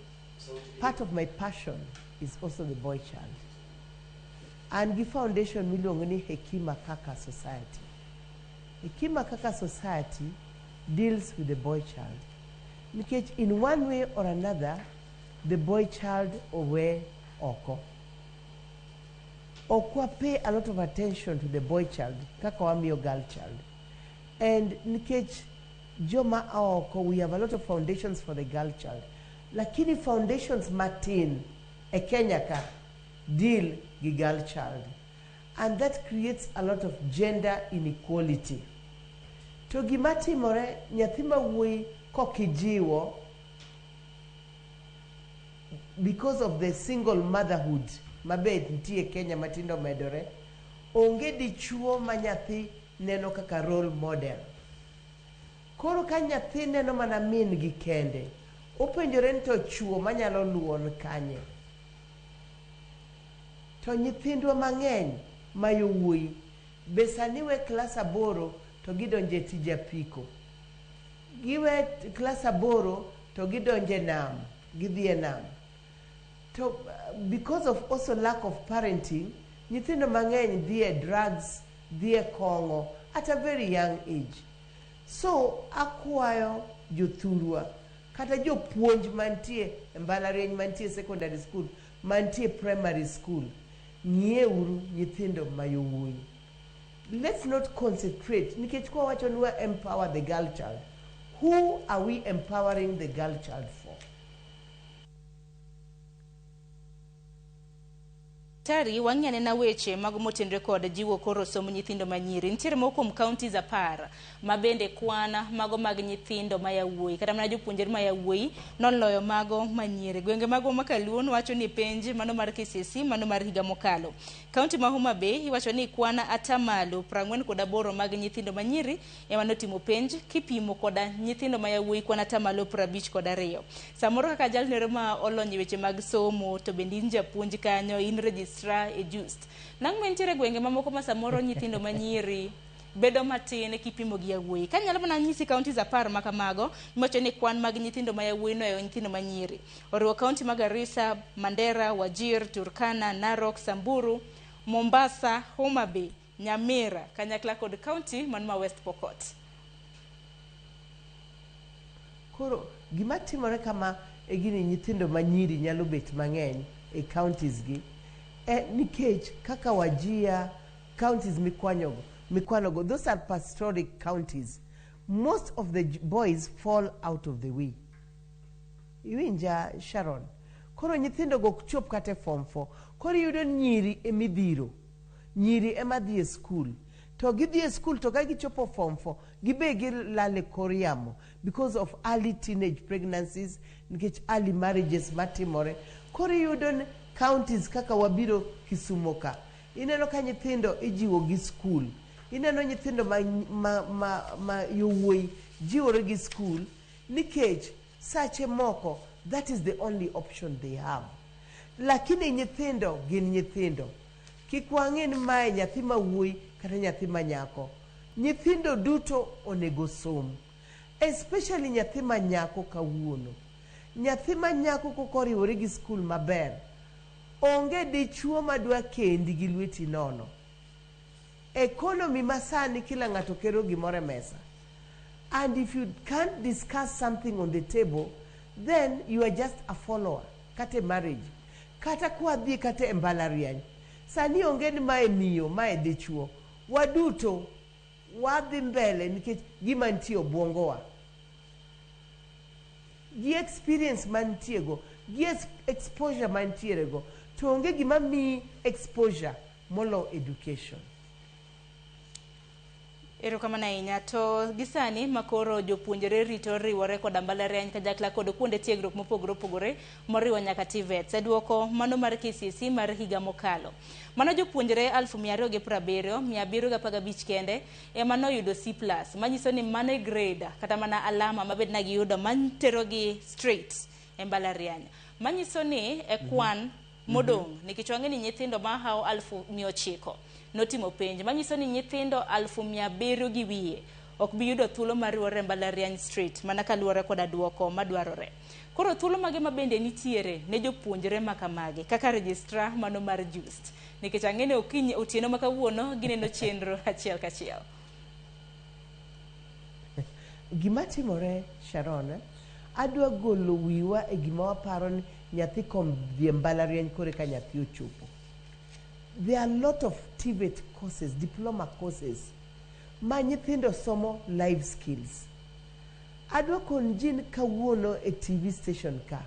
S9: part of my passion is also the boy child. An gi foundation miluongo ni Hekima Kaka Society. Hekima Kaka Society deals with the boy child. Nikech in one way or another, the boy child owe oko. Ok wa pay a lot of attention to the boy child kaka wamiyo girl child. And nikech joma a oko, we have a lot of foundations for the girl child. Lakini foundations matin e Kenya ka deal gi girl child. And that creates a lot of gender inequality. To gima timore, nyathi ma wuoyi kokijiwo because of the single motherhood mabe nitie Kenya matindo medore, onge dichuo ma nyathi neno kaka role model. Koro ka nyathi neno mana min gi kende, openjore ni to chuo manyalo luwo ni kanye. To nyithindwa mang'eny ma yowuoyi be sani we klas 8 to gidonjo e tij apiko. Giwe klas 8 to gidonjo e nam, gidhi e nam. To because of also lack of parenting, nyithindo mang'eny dhi e drugs, dhi e kong'o at a very young age. So akwayo jothurwa kata jopuonj mantie e mbalariany, mantie secondary school, mantie primary school, ng'ieuru nyithindo ma yowuoyi. Let's not concentrate, nikech kwa wacho ni wa empower the girl child. Who are we empowering the girl child for?
S1: Daktari, wang'i anena weche mag motenre kod jiwo koro somb nyithindo manyiri. Nitiere moko kuom counties 10 ma bende kwan mago mag nyithindo ma yawuoyi kata mana jopuonjre ma yawuoyi noloyo mago manyiri. Gwenge magwa ma Kaluo wacho ni penj mano mar KCSE mano mar higa mokalo. County ma Homa Bay iwacho ni kwan 48% mag nyithindo manyiri ema notimo penj kipimo koda nyithindo ma yawuoyi kwan 52%. Samoro kaka jalnero ma olony e weche mag somo to bende in japuonj kanyo, in registrar e JUST. Nang'o nitiere gwenge mamoko ma samoro nyithindo manyiri bedo matin kipimo gi yawuoyi. Kanyalo mana nyisi counties 10 ma kamago, miwacho ni kwan mag nyithindo ma yawuoyi nohewo nyithindo manyiri. Oriwo county mag Garissa, Mandera, Wajir, Turkana, Narok, Samburu, Mombasa, Homa Bay, Nyamira, kanyakla kod county man ma West Pokot.
S9: Koro gima timore kama e gini nyithindo manyiri nyalo bet mang'eny e counties gi, nikech kaka Wajir, Counties mikwanyogo, mikwanogo, those are pastoric counties. Most of the boys fall out of the way. Iwinja, Sharon? Koro nyithindo go ok chop kata e form 4. Koro iyudo ni nyiri emidhiro, nyiri ema dhi e skul, to gidhi e skul, to ka gichopo form 4, gibe gilal e kor yamo because of early teenage pregnancies, nikech early marriages matimore. Koro iyudo ni counties kaka wabiro Kisumo ka, ineno ka nyithindo ijiwo gi skul, ineno nyithindo ma yowuoyi jiwore gi skul, nikech sache moko that is the only option they have. Lakini nyithindo gin nyithindo. Kik wang'e ni mae nyathi ma wuoyi kata nyathi ma nyako. Nyithindo duto onego som, especially nyathi ma nyako. Kawuono nyathi ma nyako kok oriwore gi skul maber, onge dichuo madwa kendi gi lweti nono. Economy masani, kila ng'ato kero gimoro e mesa, and if you can't discuss something on the table, then you are just a follower. Kata e marriage, kata kwadhi kata e mbalariany sani, onge ni mae miyo, mae dichuo. Waduto wadhi mbele nikech gima nitie obwongowa gi experience mantie go, gi exposure mantiere go. To onge gima miyi exposure molo education.
S1: Erokamano ahinya. To gi sani makoro jopuonjre rito riwore koda mbalariany kanyakla kod kuonde tiegruok mopogore opogore, moriwo nyaka TVETs. E duoko mano mar KCSE mar higa mokalo, mano jopuonjre 277,715 kende ema noyudo C+, manyiso ni mano e grade kata mana alama mabed na giyudo manterogi straight e mbalariany, manyiso ni e kwan modong', nikech wang'e ni nyithindo mahawo 900,000 notimo penj, manyiso ni nyithindo 700,000 gi wiye ok bi yudo thuolo mar riwore e mbalariany straight, mana kaluwore koda duoko madwarore. Koro thuolo mage ma bende nitiere ne jopuonjre ma kamagi kaka registrar mano mar JOOUST, nikech ang'e ni okinyi otieno ma kawuono gineno chenro achiel kachiel?
S9: Gima timore, Sharon, adwa golo wiwa e gima waparo ni nyathi kom dhi e mbalariany kore ka nyathi ochopo. There are a lot of TVET courses, diploma courses ma nyithindo somo life skills. Adwa kon ji ni kawuono e TV station ka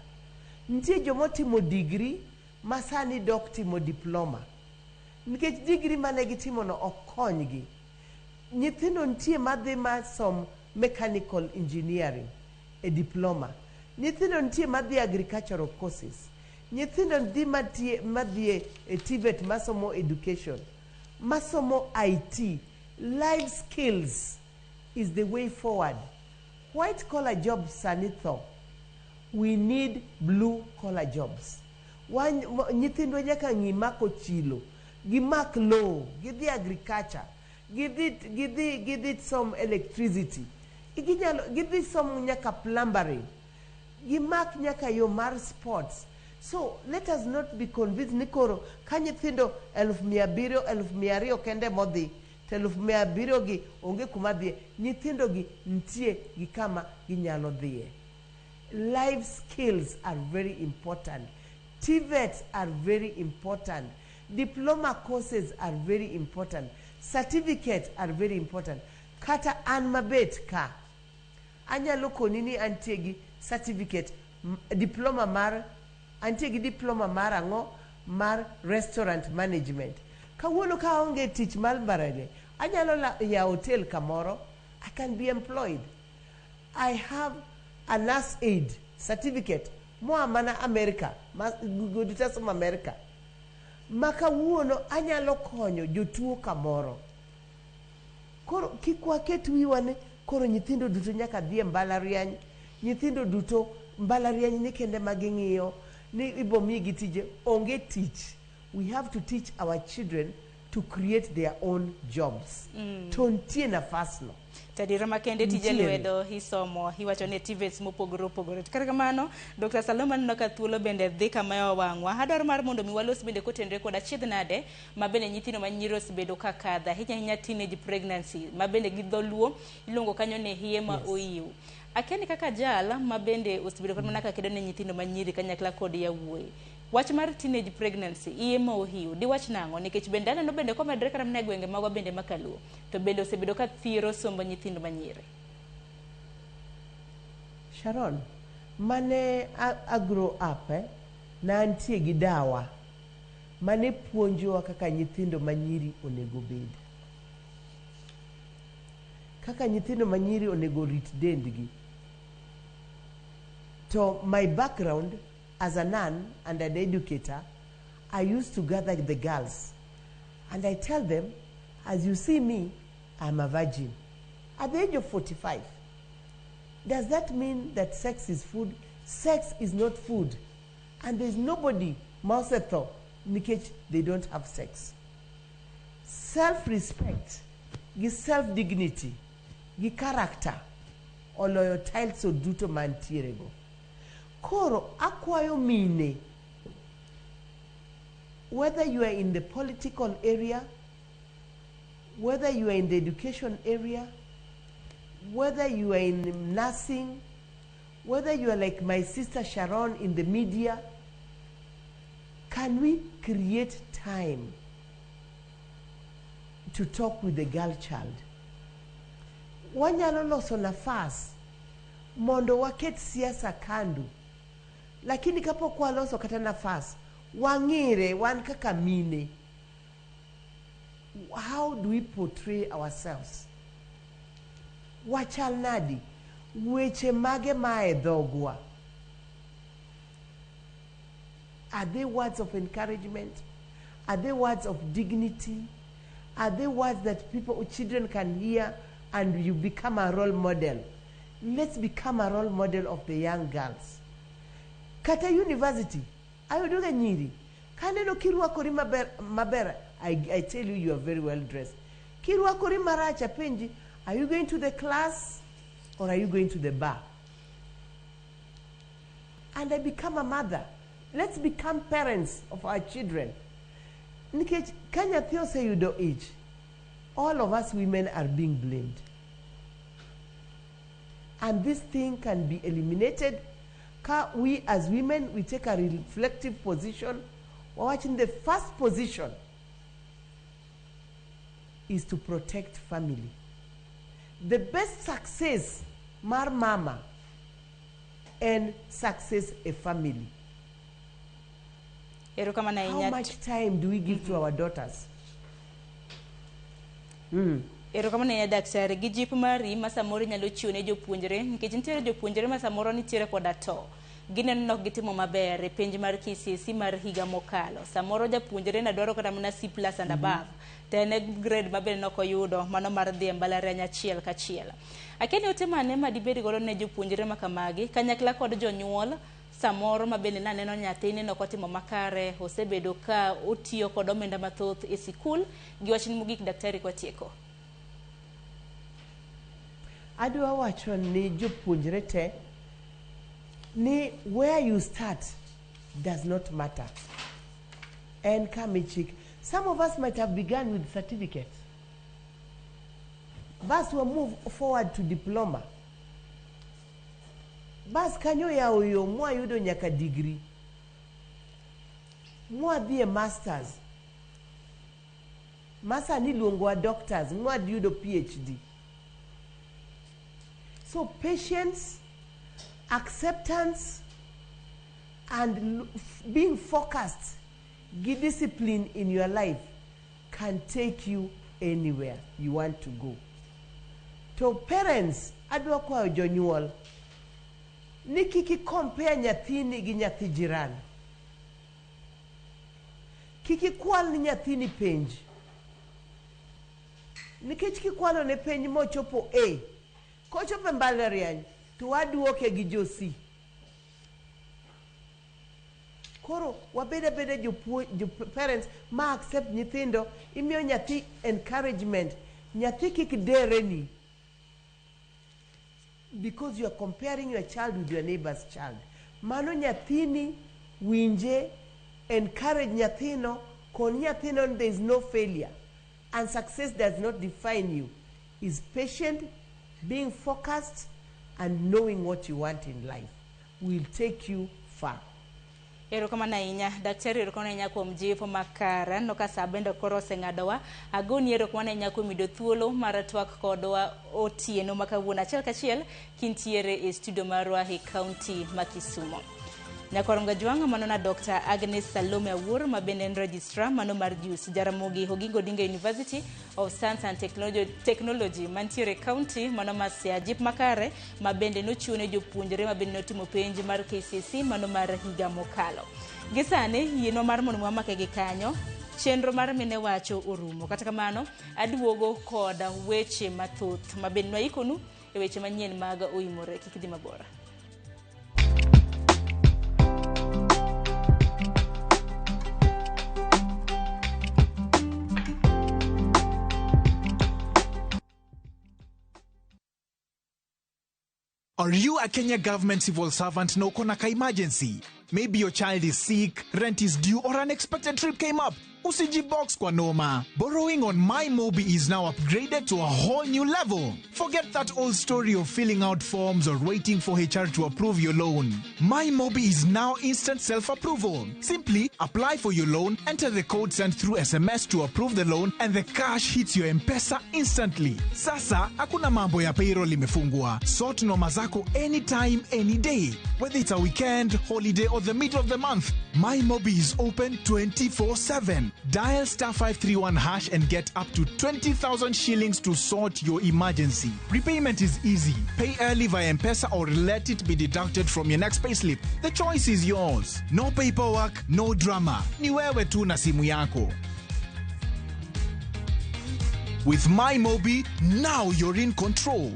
S9: nitie jomotimo degree ma sani dok timo diploma, nikech degree mane gitimono ok konygi. Nyithindo nitie madhi ma som mechanical engineering e diploma, nyithindo nitie madhi agricultural courses, nyithindo dhi madhi e TVET masomo education, masomo IT. Life skills is the way forward. White collar jobs sani tho. We need blue collar jobs. Nyithindwa nyaka ng'i mako chilo, gimak lowo, gidhi agriculture, gidhi som electricity, ginyalo gidhi som nyaka plumbering, gimak nyaka yo mar sports. So let us not be convinced ni koro ka nyithindo 700,000, 200,000 kende modhi, to 700,000 gi onge kuma dhiye. Nyithindo gi nitie gi kama ginyalo dhiye. Life skills are very important. TVETs are very important. Diploma courses are very important. Certificates are very important. Kata an mabet ka, anyalo koni ni antie gi certificate, diploma mar, antie gi diploma mar ang'o? Mar restaurant management. Kawuono ka aonge tich mar mbalariany, anyalo yawo hotel kamoro, I can be employed. I have a nurse aid certificate moa mana America, ma goduta somo America, ma kawuono anyalo konyo jotuo kamoro. Koro kik waket wiwa ni koro nyithindo duto nyaka dhi e mbalariany, nyithindo duto mbalariany ni kende ma ging'iyo ni ibo migi tije. Onge tich. We have to teach our children to create their own jobs. To nitie nafas no.
S1: Tadiera makende tije
S9: Nitiere.
S1: Lwedo isomo, iwacho ni TVETs mopogore opogore. To kata kamano, Dr. Saloma, aneno ka thuolo bende dhi kama wang'wa. Adwaro mar mondo mi walos bende kotenore kod achiedh nade ma bende nyithindo ma nyiri osebedo ka kadho, ahinya ahinya teenage pregnancy, ma bende gi dholuo iluongo kanyo ni hiye ma oiw. Akia ni kaka jal ma bende osebedo kata mana ka kedo ne nyithindo ma nyiri kanyakla kod yawuoyi. Wach mar teenage pregnancy, iye ma ohiu, diwach nang'o? Nikech bende aneno bende komedore kata mana e gwenge magwa bende ma kaluo. To bende osebedo ka thiro somb nyithindo manyiri.
S9: Sharon, mane a grow up ne antie gi dawa mane puonjowa kaka nyithindo manyiri onego bed. Kaka nyithindo manyiri onego rit dendgi. To my background as a nun and an educator, I used to gather the girls and I tell them, as you see me, I'm a virgin. At the age of 45, does that mean that sex is food? Sex is not food. And there's nobody, maosetho, nikech they don't have sex. Self-respect, gi self-dignity, gi character, oloyo titles duto mantiere go. Koro akwayo mine, whether you are in the political area, whether you are in the education area, whether you are in nursing, whether you are like my sister Sharon in the media, can we create time to talk with the girl child? Wanyalo loso nafas mondo waket siasa kando, lakini kapok waloso kata nafas, wang'ire wan kaka mine. How do we portray ourselves? Wachal nadi? Weche mage mae dhogwa? Are they words of encouragement? Are they words of dignity? Are they words that people, children can hear and you become a role model? Let's become a role model of the young girls. Kata university, ayudoga nyiri. Kaneno kirwakori maber, maber, I tell you, you are very well dressed. Kirwakori marach, apenji, are you going to the class or are you going to the bar? And I become a mother. Let's become parents of our children. Nikech ka nyathi oseyudo ich, all of us women are being blamed. And this thing can be eliminated. Ka we as women, we take a reflective position. Watching the first position is to protect family. The best success mar mama and success a family.
S1: Erokamano
S9: How
S1: ahinya.
S9: much time do we give to our daughters?
S1: Erokamano ahinya daktari, gi jip mari ma samoro inyalo chiwo ne jopuonjre, nikech nitiere jopuonjre ma samoro nitiere koda to gineno nok gitimo maber e penj mar KCSE mar higa mokalo. Samoro japuonjre na dwaro kata mana C plus and above, to en e grade ma bende nok oyudo mano mar dhi e mbalariany achiel kachiel. Akia ni ote mane ma dibed godo ne jopuonjre ma kamagi kanyakla kod jonyuol samoro ma bende naneno nyathine nok otimo makare, osebedo ka otiyo kod omenda mathoth e sikul. Gi wachni mogik daktari kwatieko.
S9: Adwa wacho ni jopuonjre te ni where you start does not matter. En kamichik. Some of us might have begun with certificates. Bas we move forward to diploma. Bas kanyo yawo yo mwayudo nyaka degree. Mwadhi e masters. Masani iluongowa doctors, mwadhi PhD. So patience, acceptance, and being focused, give discipline in your life can take you anywhere you want to go. To parents, adwa kwayo jonyuol ni kik i compare nyathini gi nyathi jiran. Kik ikwal ni nyathini penj. Nikech kikwalo ne penj mochopo A, kochopo e mbalariany to waduoke gi jo C. Koro wabed abeda jo parents ma accept nyithindo, imiyo nyathi encouragement. Nyathi kik dereni because you are comparing your child with your neighbor's child. Mano nyathini winje, encourage nyathino, kon nyathino there is no failure. And success does not define you. Is patient, being focused, and knowing what you want in life will take you far.
S1: Erokamano ahinya daktari, erokamano ahinya kuom jipo makare. Aneno ka sa bende koro oseng'adowa. Agoni erokamano ahinya kuom yudo thuolo mar twak kodwa otieno ma kawuono achiel kachiel kintiere e studio marwa e kaunti ma Kisumo. Nyakwar Ngajwang' mano na Dr. Agnes Salome Awuor ma bende en registrar mano mar JUS Jaramogi Oginga Odinga University of Science and Technology mantiere e kaunti mano ma Siaya. Jip makare ma bende nochiwo ne jopuonjre ma bende notimo penj mar KCSE mano mar higa mokalo. Gi sani yienwa mar mondo wamake gi kanyo chenro mar mine wacho orumo. Kata kamano aduogo kod weche mathoth ma bende nwaikonu e weche manyien mag oimore. Kik idhi mabor.
S4: Are you a Kenya government civil servant na uko na ka emergency? Maybe your child is sick, rent is due, or unexpected trip came up. Usijibox kwa noma. Borrowing on MyMobi is now upgraded to a whole new level. Forget that old story of filling out forms or waiting for HR to approve your loan. MyMobi is now instant self-approval. Simply apply for your loan, enter the code sent through SMS to approve the loan, and the cash hits your M-Pesa instantly. Sasa, hakuna mambo ya payroll imefungwa. Sort noma zako anytime, any day. Whether it's a weekend, holiday, or the middle of the month, MyMobi is open 24/7. Dial star 531 hash and get up to 20,000 shillings to sort your emergency. Repayment is easy. Pay early via M-Pesa or let it be deducted from your next payslip. The choice is yours. No paperwork, no drama. Ni wewe tu na simu yako. With MyMobi, now you're in control.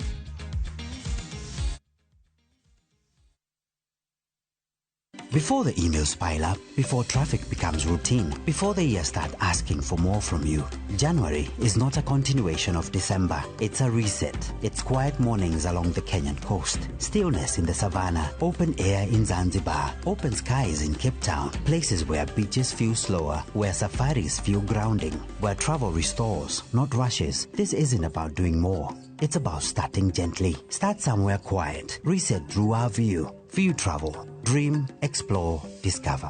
S10: Before the emails pile up, before traffic becomes routine, before the year start asking for more from you, January is not a continuation of December. It's a reset. It's quiet mornings along the Kenyan coast, stillness in the savannah, open air in Zanzibar, open skies in Cape Town, places where beaches feel slower, where safaris feel grounding, where travel restores, not rushes. This isn't about doing more. It's about starting gently. Start somewhere quiet. Reset through our view. View travel. Dream, explore, discover.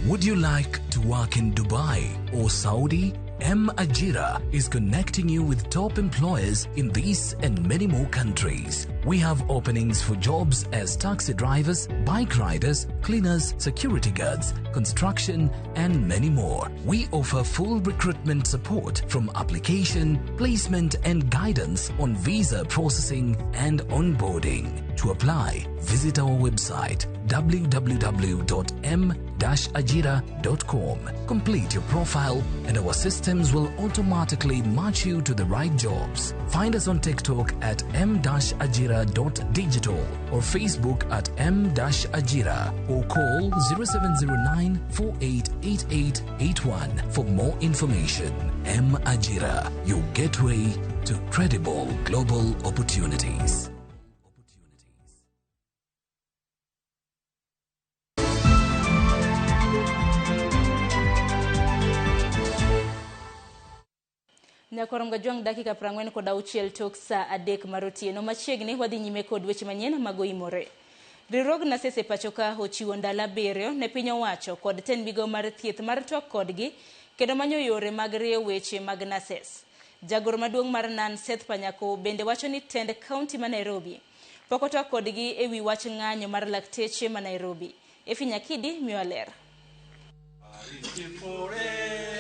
S11: Would you like to work in Dubai or Saudi? M Ajira is connecting you with top employers in these and many more countries. We have openings for jobs as taxi drivers, bike riders, cleaners, security guards, construction, and many more. We offer full recruitment support from application, placement, and guidance on visa processing and onboarding. To apply, visit our website www.m-ajira.com. Complete your profile and our systems will automatically match you to the right jobs. Find us on TikTok at m-ajira.digital or Facebook at m-ajira or call 0709 488881 for more information. M Ajira, your gateway to credible global opportunities.
S1: Nyakwar Mgajwang' dakika 46 tok saa 3 mar otieno. Machiegni wadhi nyime kod weche manyien mag oimore. Riwruog Nurses e pacho ka ochiwo ndalo 7 ne piny owacho kod tend migao mar thieth mar twak kodgi kendo manyo yore mag rieyo weche mag nurses. Jagoro maduong' mar NAN Seth Panyako bende wacho ni tend kaunti ma Nairobi pok otwak kodgi ewi wach ng'anyo mar lakteche ma Nairobi. Efi Nyakidi miyo ler.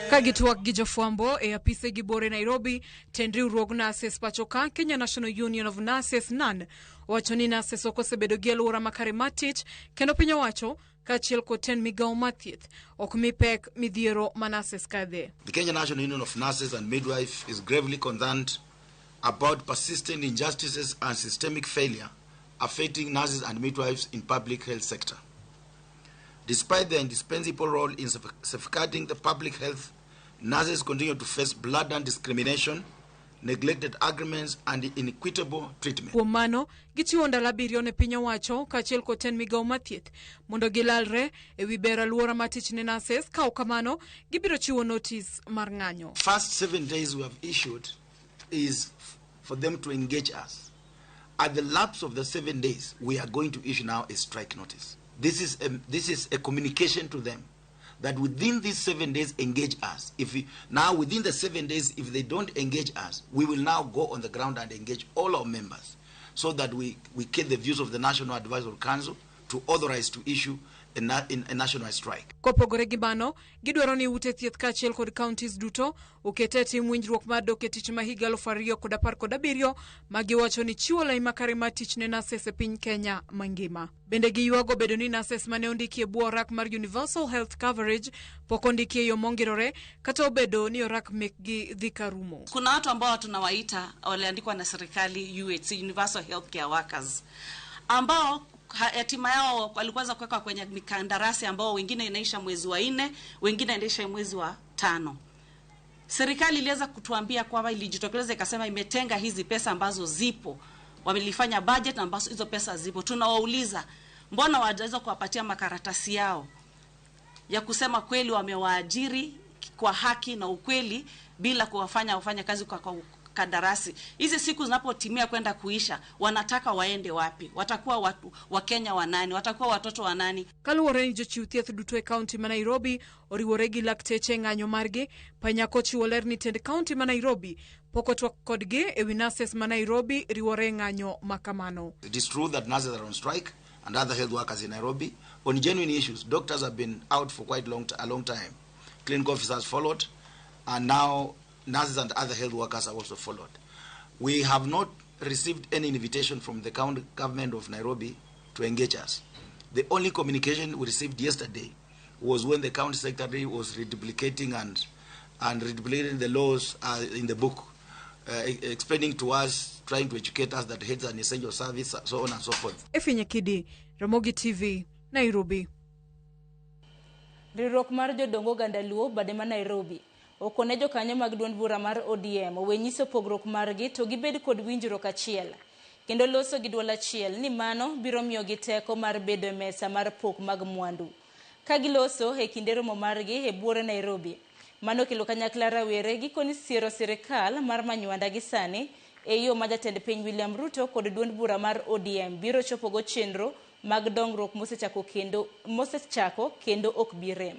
S12: Ka gitwak gi jofwambo e apise gi bore Nairobi, tend riwruog nurses pacho ka Kenya National Union of Nurses NAN wacho ni nurses ok osebedo gi alwora makare mar tich kendo piny owacho kaachiel kod tend migao mar thieth ok mi pek midhiero ma nurses kadhe.
S15: The Kenya National Union of Nurses and Midwives is gravely concerned about persistent injustices and systemic failure affecting nurses and midwives in public health sector. Despite their indispensable role in safeguarding the public health, nurses continue to face blatant discrimination, neglected agreements, and inequitable treatment.
S12: Kuom mano, gichiwo ndalo 7 ne piny owacho kaachiel kod tend migao mar thieth mondo gilalre ewi bero alwora mar tich ne nurses. Ka ok kamano, gibiro chiwo notis mar ng'anyo.
S15: First 7 days we have issued is for them to engage us. At the lapse of the 7 days, we are going to issue now a strike notice. This is a communication to them that within these 7 days, engage us. Now within the 7 days, if they don't engage us, we will now go on the ground and engage all our members so that we get the views of the National Advisory Council to authorize to issue a national strike.
S12: Kopogore gi mano, gidwaro ni ute thieth kaachiel kod counties duto okete tim winjruok mar dok e tich ma higa 2017 ma giwacho ni chiwo lai makare mar tich ne nurses e piny Kenya mangima. Bende giywago bedo ni nurses mane ondiki e bwo orak mar Universal Health Coverage pok ondiki e yo mongirore kata obedo ni orak mekgi dhi karumo.
S3: Kuna watu ambao tunawaita waliandikwa na serikali UHC, Universal Healthcare Workers, ambao hatima yao walikuweza kuweka kwenye mikandarasi ambao wengine inaisha mwezi wa 4, wengine inaisha mwezi wa 5. Serikali iliweza kutuambia kwamba ilijitokeleza ikasema imetenga hizi pesa ambazo zipo. Wamelifanya budget na ambazo hizo pesa zipo. Tunawauliza mbona hawajaweza kuwapatia makaratasi yao ya kusema kweli wamewaajiri kwa haki na ukweli bila kuwafanya wafanya kazi kwa kandarasi. Hizi siku zinapotimia kwenda kuisha, wanataka waende wapi? Watakuwa watu wa Kenya wa nani? Watakuwa watoto wa nani?
S12: Kaluwore ni jochiw thieth duto e kaunti ma Nairobi oriwore gi lakteche e ng'anyo margi. Panyako chiwo ler ni tend kaunti ma Nairobi pok otwak kodgi ewi nurses ma Nairobi riwore e ng'anyo makamano.
S15: It is true that nurses are on strike and other health workers in Nairobi on genuine issues. Doctors have been out for quite a long time. Clinical officers followed, and now nurses and other health workers are also followed. We have not received any invitation from the county government of Nairobi to engage us. The only communication we received yesterday was when the county secretary was reduplicating and reduplicating the laws in the book, explaining to us, trying to educate us that health is an essential service, so on and so forth.
S12: Efinyekidi, Ramogi TV, Nairobi.
S1: Riwruok mar jodongo oganda Luo bade ma Nairobi okone jokanyo mag duond bura mar ODM owe nyiso pogruok margi to gibed kod winjruok achiel kendo loso gi duol achiel ni mano biro miyogi teko mar bedo e mesa mar pok mag mwandu. Ka giloso e kinde romo margi e buore Nairobi, mano kelo kanyakla rawere gikoni siero sirikal mar Manywanda gi sani e yo ma jatend piny William Ruto kod duond bura mar ODM biro chopogo chenro mag dongruok mosechako kendo ok bi rem.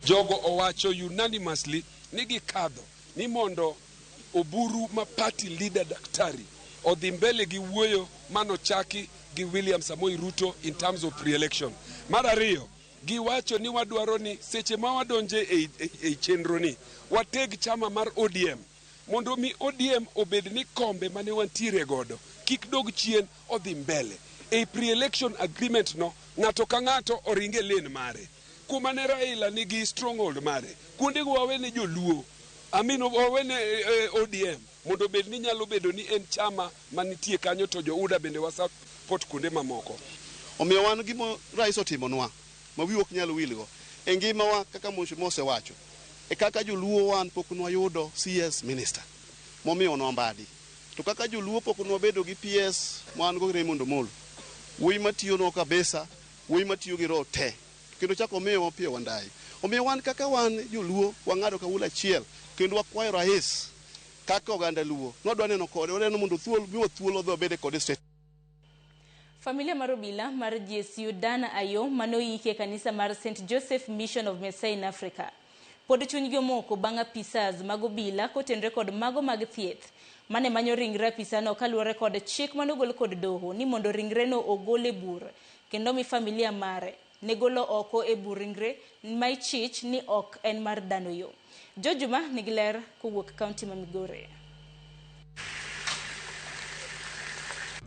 S13: Jogo owacho unanimously ni gikadho ni mondo Oburu ma party leader daktari odhi mbele gi wuoyo manochaki gi William Samoei Ruto in terms of pre-election. Mar ariyo, giwacho ni wadwaro ni seche ma wadonje e chenro ni wateg chama mar ODM mondo mi ODM obed ni kombe mane wantiere godo kik dog chien odhi mbele. E pre-election agreement no ng'ato ka ng'ato oringe lane mare. Kuma ne Raila nigi stronghold mare, kuondego wawene joluo, wawene ODM mondo bed ni nyalo bedo ni en chama manitie kanyo to jo UDA bende wasupport kuonde mamoko.
S14: Omiyo wan gima rais otimonwa ma wiwa ok nyal wilgo e ngimawa kaka Mose wacho e kaka joluo wan pok nwayudo CS minister momiyo nwa mbadi, to kaka joluo pok nwabedo gi PS wan go Raymond Omolo, wuoyi matiyonwa kabisa, wuoyi matiyo gi roho te kendo chako omiyowa Opiyo Wandayi. Omiyo wan kaka wan joluo wang'ado kawuono achiel kendo wakwayo rais kaka oganda luo nwadwa neno kode, waneno mondo thuolo miwa thuolo odhi wabede kode state.
S1: Familia mar obila mar GSU Dan Ayo manoyiki e kanisa mar St. Joseph Mission of Messiah in Africa pod chunygi omoko bang' apisas mag obila kotenore kod mago mag thieth mane manyo ringre apisano kaluwore kod chik manogol kod doho ni mondo ringreno ogol e bur kendo mi familia mare ne golo oko e bur ringre ma ichich ni ok en mar dhano yo. Jojuma nigi ler kowuok kaunti ma Migori.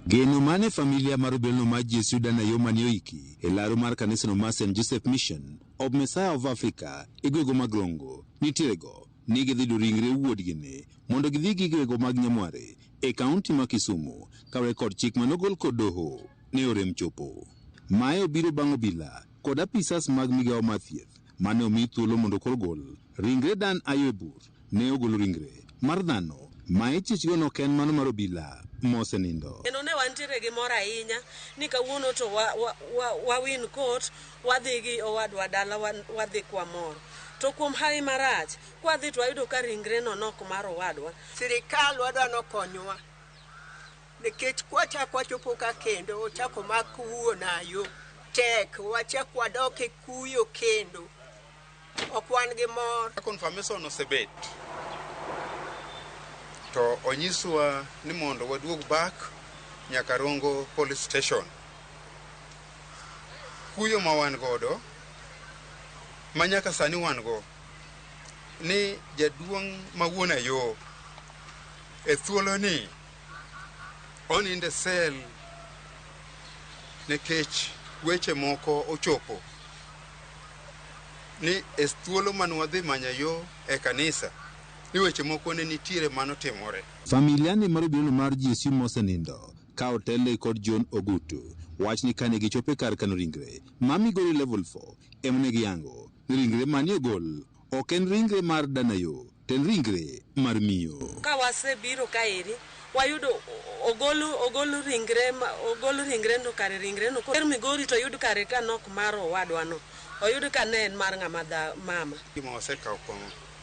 S16: Geno mane familia mar obilano mar GSU Dan Ayo mane oiki e laro mar kanisano mar St. Joseph Mission of Messiah of Africa e gwego mag Rongo nitierego ni gidhi yudo ringre wuodgini mondo gidhi gi gwego mag Nyamware e kaunti ma Kisumu kaluwore kod chik manogol kod doho ne orem chopo. Mae obiro bang' obila kod apisas mag migawo mar thieth mane omi thuolo mondo koro gol ringre Dan Ayo e bur ne ogolo ringre mar dhano ma ichichgo no ok en mano mar obila mosenindo.
S17: Kendo ne wantiere gi mor ahinya ni kawuono to wa win court, wadhi gi owadwa dala, wadhi kwa mor. To kuom hawi marach, kwadhi to wayudo ka ringre no nok mar owadwa.
S18: Sirikal wadwa nokonywa. Nikech kwachako wachopo ka kendo ochako mak wuon Ayo tek wachak wadok e kuyo kendo ok wan gi mor.
S19: Confirmation osebet to onyiswa ni mondo waduog back nyaka Rongo Police Station. Kuyo ma wan godo ma nyaka sani wan go ni jaduong' ma wuon Ayo e thuolo ni onindo e sel nikech weche moko ochopo ni e thuolo mane wadhi manyo yo e kanisa ni weche moko ne nitiere manotimore.
S16: Familia ni mar obila mar GSU mosenindo ka otelne kod John Ogutu wach ni kane gichopo e kar kano ringre ma Migori Level 4 ema ne giyango ni ringre manie ogol ok en ringre mar Danayo to en ringre mar miyo.
S17: Ka wasebiro kaeri wayudo ogol ringre no kare ringre no koro Migori to yud kare ka nok mar owadwa no oyud ka ne en mar ng'ama mama.
S19: Gima wasekawo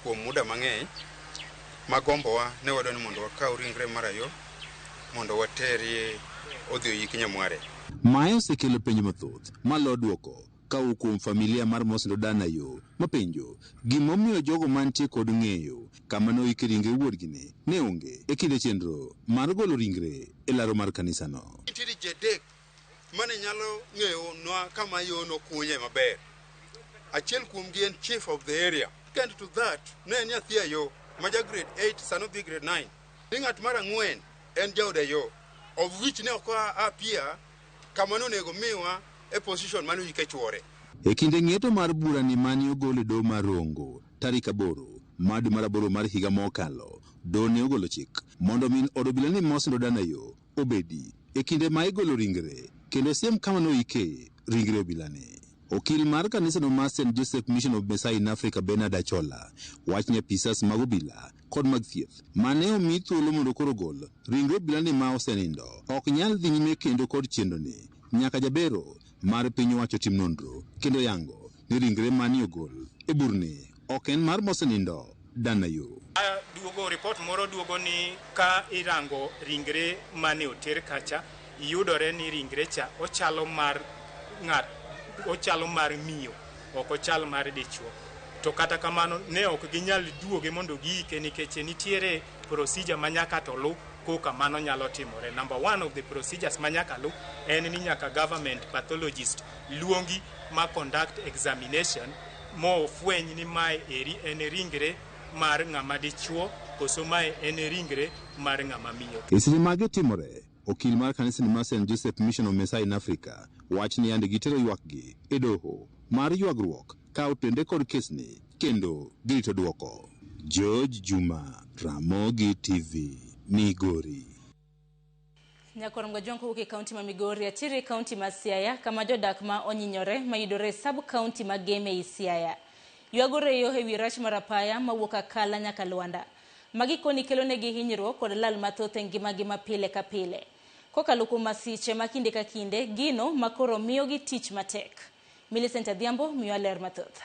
S19: kuom muda mang'eny magombowa ne wadwa ni mondo wakaw ringre mar Ayo mondo waterie odhi oyik Nyamware.
S16: Mae osekelo penjo mathoth malo duoko kawuok kuom familia mar mosenindo Danayo mapenjo gimomiyo jogo mantie kod ng'eyo kama noike ringre wuodgini ne onge e kinde chenro mar golo ringre e laro mar kanisano.
S19: Nitiere ji adek mane nyalo ng'eyonwa kama yo nokunye maber. Achiel kuomgi en chief of the area. Second to that, ne en nyathi Ayo ma ja grade 8 sano dhi grade 9. Ni ng'at mar ang'wen en jaod Ayo, of which ne ok appear kama nonego miwa e position mane oyike chuore.
S16: E kinde ng'eto mar burani mane ogol e doho mar Rongo tarik 8 mar dwe mar 8 mar higa mokalo, doho ne ogolo chik mondo min od obila ni mosenindo Danayo obedi e kinde ma igolo ringre kendo siem kama noike ringre obilani. Okil mar kanisano mar St. Joseph Mission of Messiah in Africa Bernard Achola wach ni apisas mag obila kod mag thieth mane omi thuolo mondo koro ogol ringre obilani ma osenindo ok nyal dhi nyime kendo kod chenroni nyaka jabero mar piny owacho tim nonro kendo yango ni ringre mane ogol e burni ok en mar mosenindo Danayo.
S21: Duogo report moro duogo ni ka irango ringre mane oter kacha yudore ni ringre cha ochalo mar ng'at ochalo mar miyo ok ochal mar dichuo. To kata kamano ne ok ginyal duoge mondo giike nikech nitiere procedure ma nyaka to lu koka mano nyalo timore. Number one of the procedures ma nyaka lu en ni nyaka government pathologist luongi ma conduct examination mo fweny ni mae eri en ringre mar ng'ama dichuo koso mae en ringre mar ng'ama miyo.
S16: E seche mage timore, okil mar kanisani mar St. Joseph Mission of Messiah in Africa wach ni yande gitero ywakgi e doho mar ywagruok ka otende kod kesni kendo girito duoko. George Juma, Ramogi TV, Migori.
S1: Nyakwar Mgajwang' kowuok e kaunti ma Migori atiere e kaunti ma Siaya kama jodak ma onyinyore mayudore e sub kaunti ma Gem ei Siaya ywago reyo ewi rach mar apaya mawuok Akala nyaka Lwanda. Magi koni kelonegi hinyruok kod lal mathoth e ngimagi ma pile ka pile. Kokalo kuom masiche ma kinde ka kinde, gino makoro miyogi tich matek. Millicent Adhiambo miyo ler mathoth.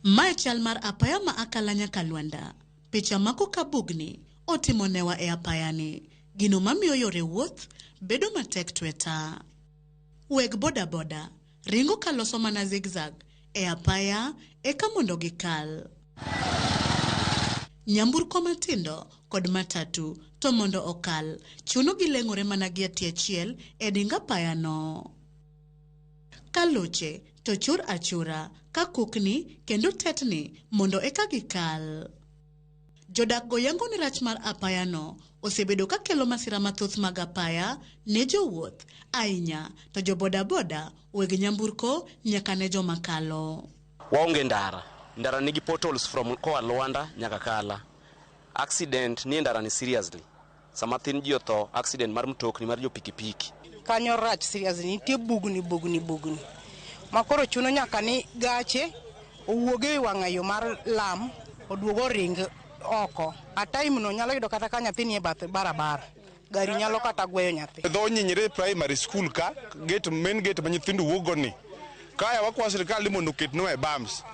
S22: Mae chal mar apaya ma Akala nyaka Lwanda. Picha mako ka bugni otimo newa e apayani. Gino mamiyo yore wuoth bedo matek tweta. Weg boda boda ringo kaloso mana zigzag e apaya eka mondo gikal. Nyamburko matindo kod matatu to mondo okal chuno gileng'ore mana gi tie achiel e ding apaya no. Ka loche to chur achura ka kukni kendo tetni mondo eka gikal. Jodak go yango ni rach mar apaya no osebedo ka kelo masira mathoth mag apaya ne jowuoth ahinya to jo bodaboda, weg nyamburko nyaka ne joma kalo.
S23: Waonge ndara. Ndara nigi potholes from koa Lwanda nyaka Kala. Accident nie ndara ni seriously. Sama thin ji otho, accident mar mtokni mar jo pikipiki.
S26: Kanyo rach seriously, nitie bugni bugni bugni. Ma koro chuno nyaka ni gache owuog e wang'a yo mar lam oduog oring oko. A time no nyalo yudo kata ka nyathi nie bath barabara. Gari nyalo kata gweyo nyathi.
S27: Dho Nyinyre Primary School ka, gate main gate ma nyithindo wuok ni. Kaya wakwayo sirikal ni mondo oketnwa e bumps.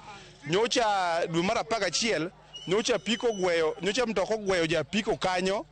S27: Nyocha dwe mar 11, nyocha apiko ogweyo, nyocha mtoka ogweyo japiko kanyo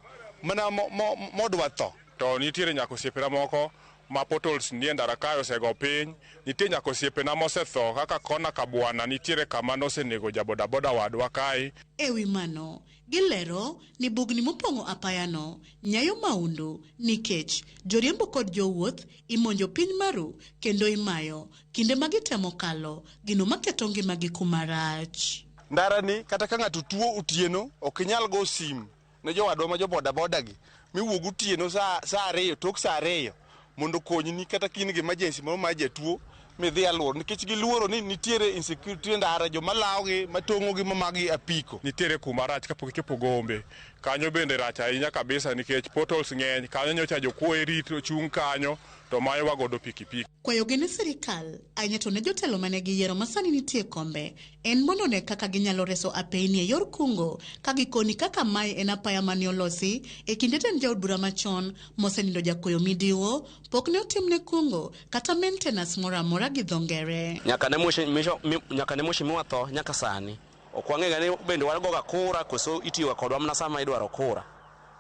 S27: mana modwa tho.
S2: To nitiere nyaka osiepena moko ma potholes nie ndara kae osego piny, nitie nyaka osiepena mosetho kaka kona kabwana, nitiere kama nosenego jabodaboda wadwa kae.
S22: Ewi mano, gilero ni bugni mopong'o apayano nyayo maundu nikech joriembo kod jowuoth imonjo piny maru kendo imayo kinde ma gitemo kalo gino maketo ngimagi kuma rach.
S27: Ndara ni kata ka ng'ato tuo otieno ok inyal go sim ne jowadwa ma jobodaboda gi miwuog otieno saa 2 tok saa 2 mondo okonyni kata ka in gi emergency moro mar jatuo midhi aluoro nikech giluoro ni nitiere insecurity ndara, joma lawogi matong'ogi mamagi apiko.
S2: Nitiere kuma rach kapok ichopo Gombe, kanyo bende rach ahinya kabisa nikech potholes ng'eny kanyo, nyocha jokuoye rito chung' kanyo to mayowa godo pikipiki.
S22: Kwayogi ne sirikal ahinya to ne jotelo mane giyiero masani nitie kombe en mondo ne kaka ginyalo reso apeyni e yor kungo ka gikoni kaka mae en apaya mane olosi e kinde tend jaod bura machon mosenindo Jakoyo Midiwo pok ne otimne kungo kata maintenance moro amora gi dho ngere.
S23: Nyaka ne mheshimiwa tho nyaka sani ok wang'e ni bende wagoga kura koso itiyoga kodwa mana sama idwaro kura.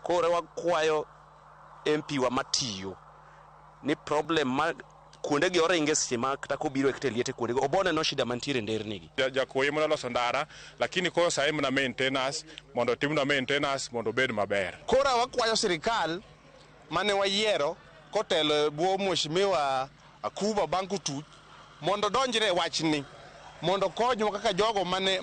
S23: Koro wakwayo MP wa matiyo ni problem ma kuonde gi oringe seche ma kata kobiro e kata liete kuonde go obone no shida mantiere nderni gi.
S2: Jakuoye mondo ndara lakini koro sahi mana maintenance mondo timna maintenance mondo obed maber.
S27: Koro wakwayo sirikal mane wayiero kotelo e bwo mheshimiwa Akuba Banku Tuch mondo donjre wachni mondo konywa kaka jogo mane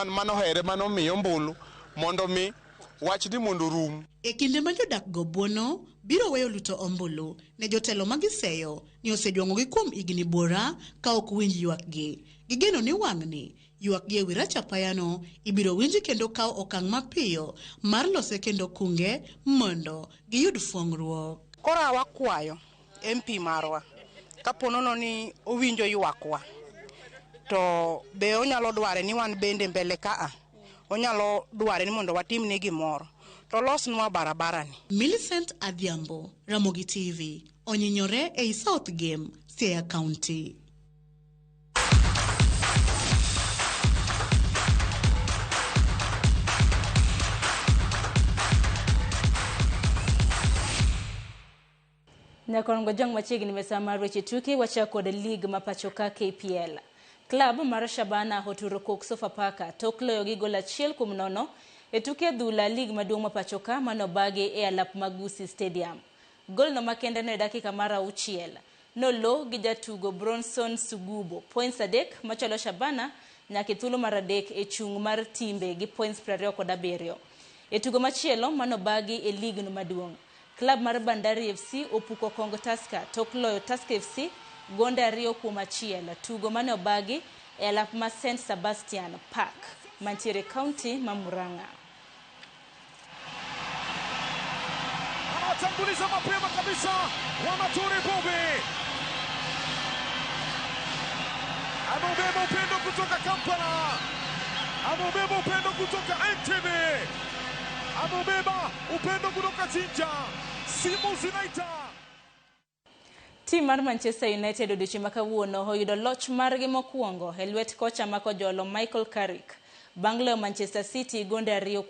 S27: manohere manomiyo ombulu mondo mi wachni mondo rum.
S22: E kinde ma jodak go buono biro weyo luto ombulu ne jotelo magiseyo ni osejwang'ogi kuom higni buora ka ok winj ywakgi. Gigeno ni wang'ni ywakgi ewi rach apayano ibiro winji kendo kawo okang' mapiyo mar lose kendo kunge mondo giyud fuong'ruok.
S26: Koro wakwayo MP marwa kaponono ni owinjo ywakwa to be onyalo dware ni wan bende mbele kaa onyalo dware ni mondo watimne gimoro to losnwa barabara ni.
S22: Millicent Adhiambo, Ramogi TV, onyinyore ei South Game, Siaya County.
S1: Nyakorongo jong machiegni mesa mar weche tuke wachako kod lig ma pacho ka KPL. Klab mar Shabana oturo kok Sofapaka tok loyo gi gol 1-0 e tuke adhula lig maduong' ma pacho ka manobagi e alap Magusi Stadium. Gol no makende no e dakika mar 6 nolo gi jatugo Bronson Sugubo points 3 machalo Shabana nyaka e thuolo mar 3 e chung' mar timbe gi points 27. E tugo machielo manobagi e lig no maduong', klab mar Bandari FC opuko Kongo Tusker tok loyo Tusker FC gonde 2-1. Tugo mane obagi e alap ma St Sebastian Park mantiere county ma Murang'a.
S5: Anatanguliza mapema kabisa Wamaturi Bobi. Ameubeba upendo kutoka Kampala. Ameubeba upendo kutoka Entebbe. Ameubeba upendo kutoka Jinja. Simu zinaita.
S1: Tim mar Manchester United odiochieng' ma kawuono oyudo loch margi mokwongo e lwet kocha ma kojolo Michael Carrick bang' loyo Manchester City gonde 2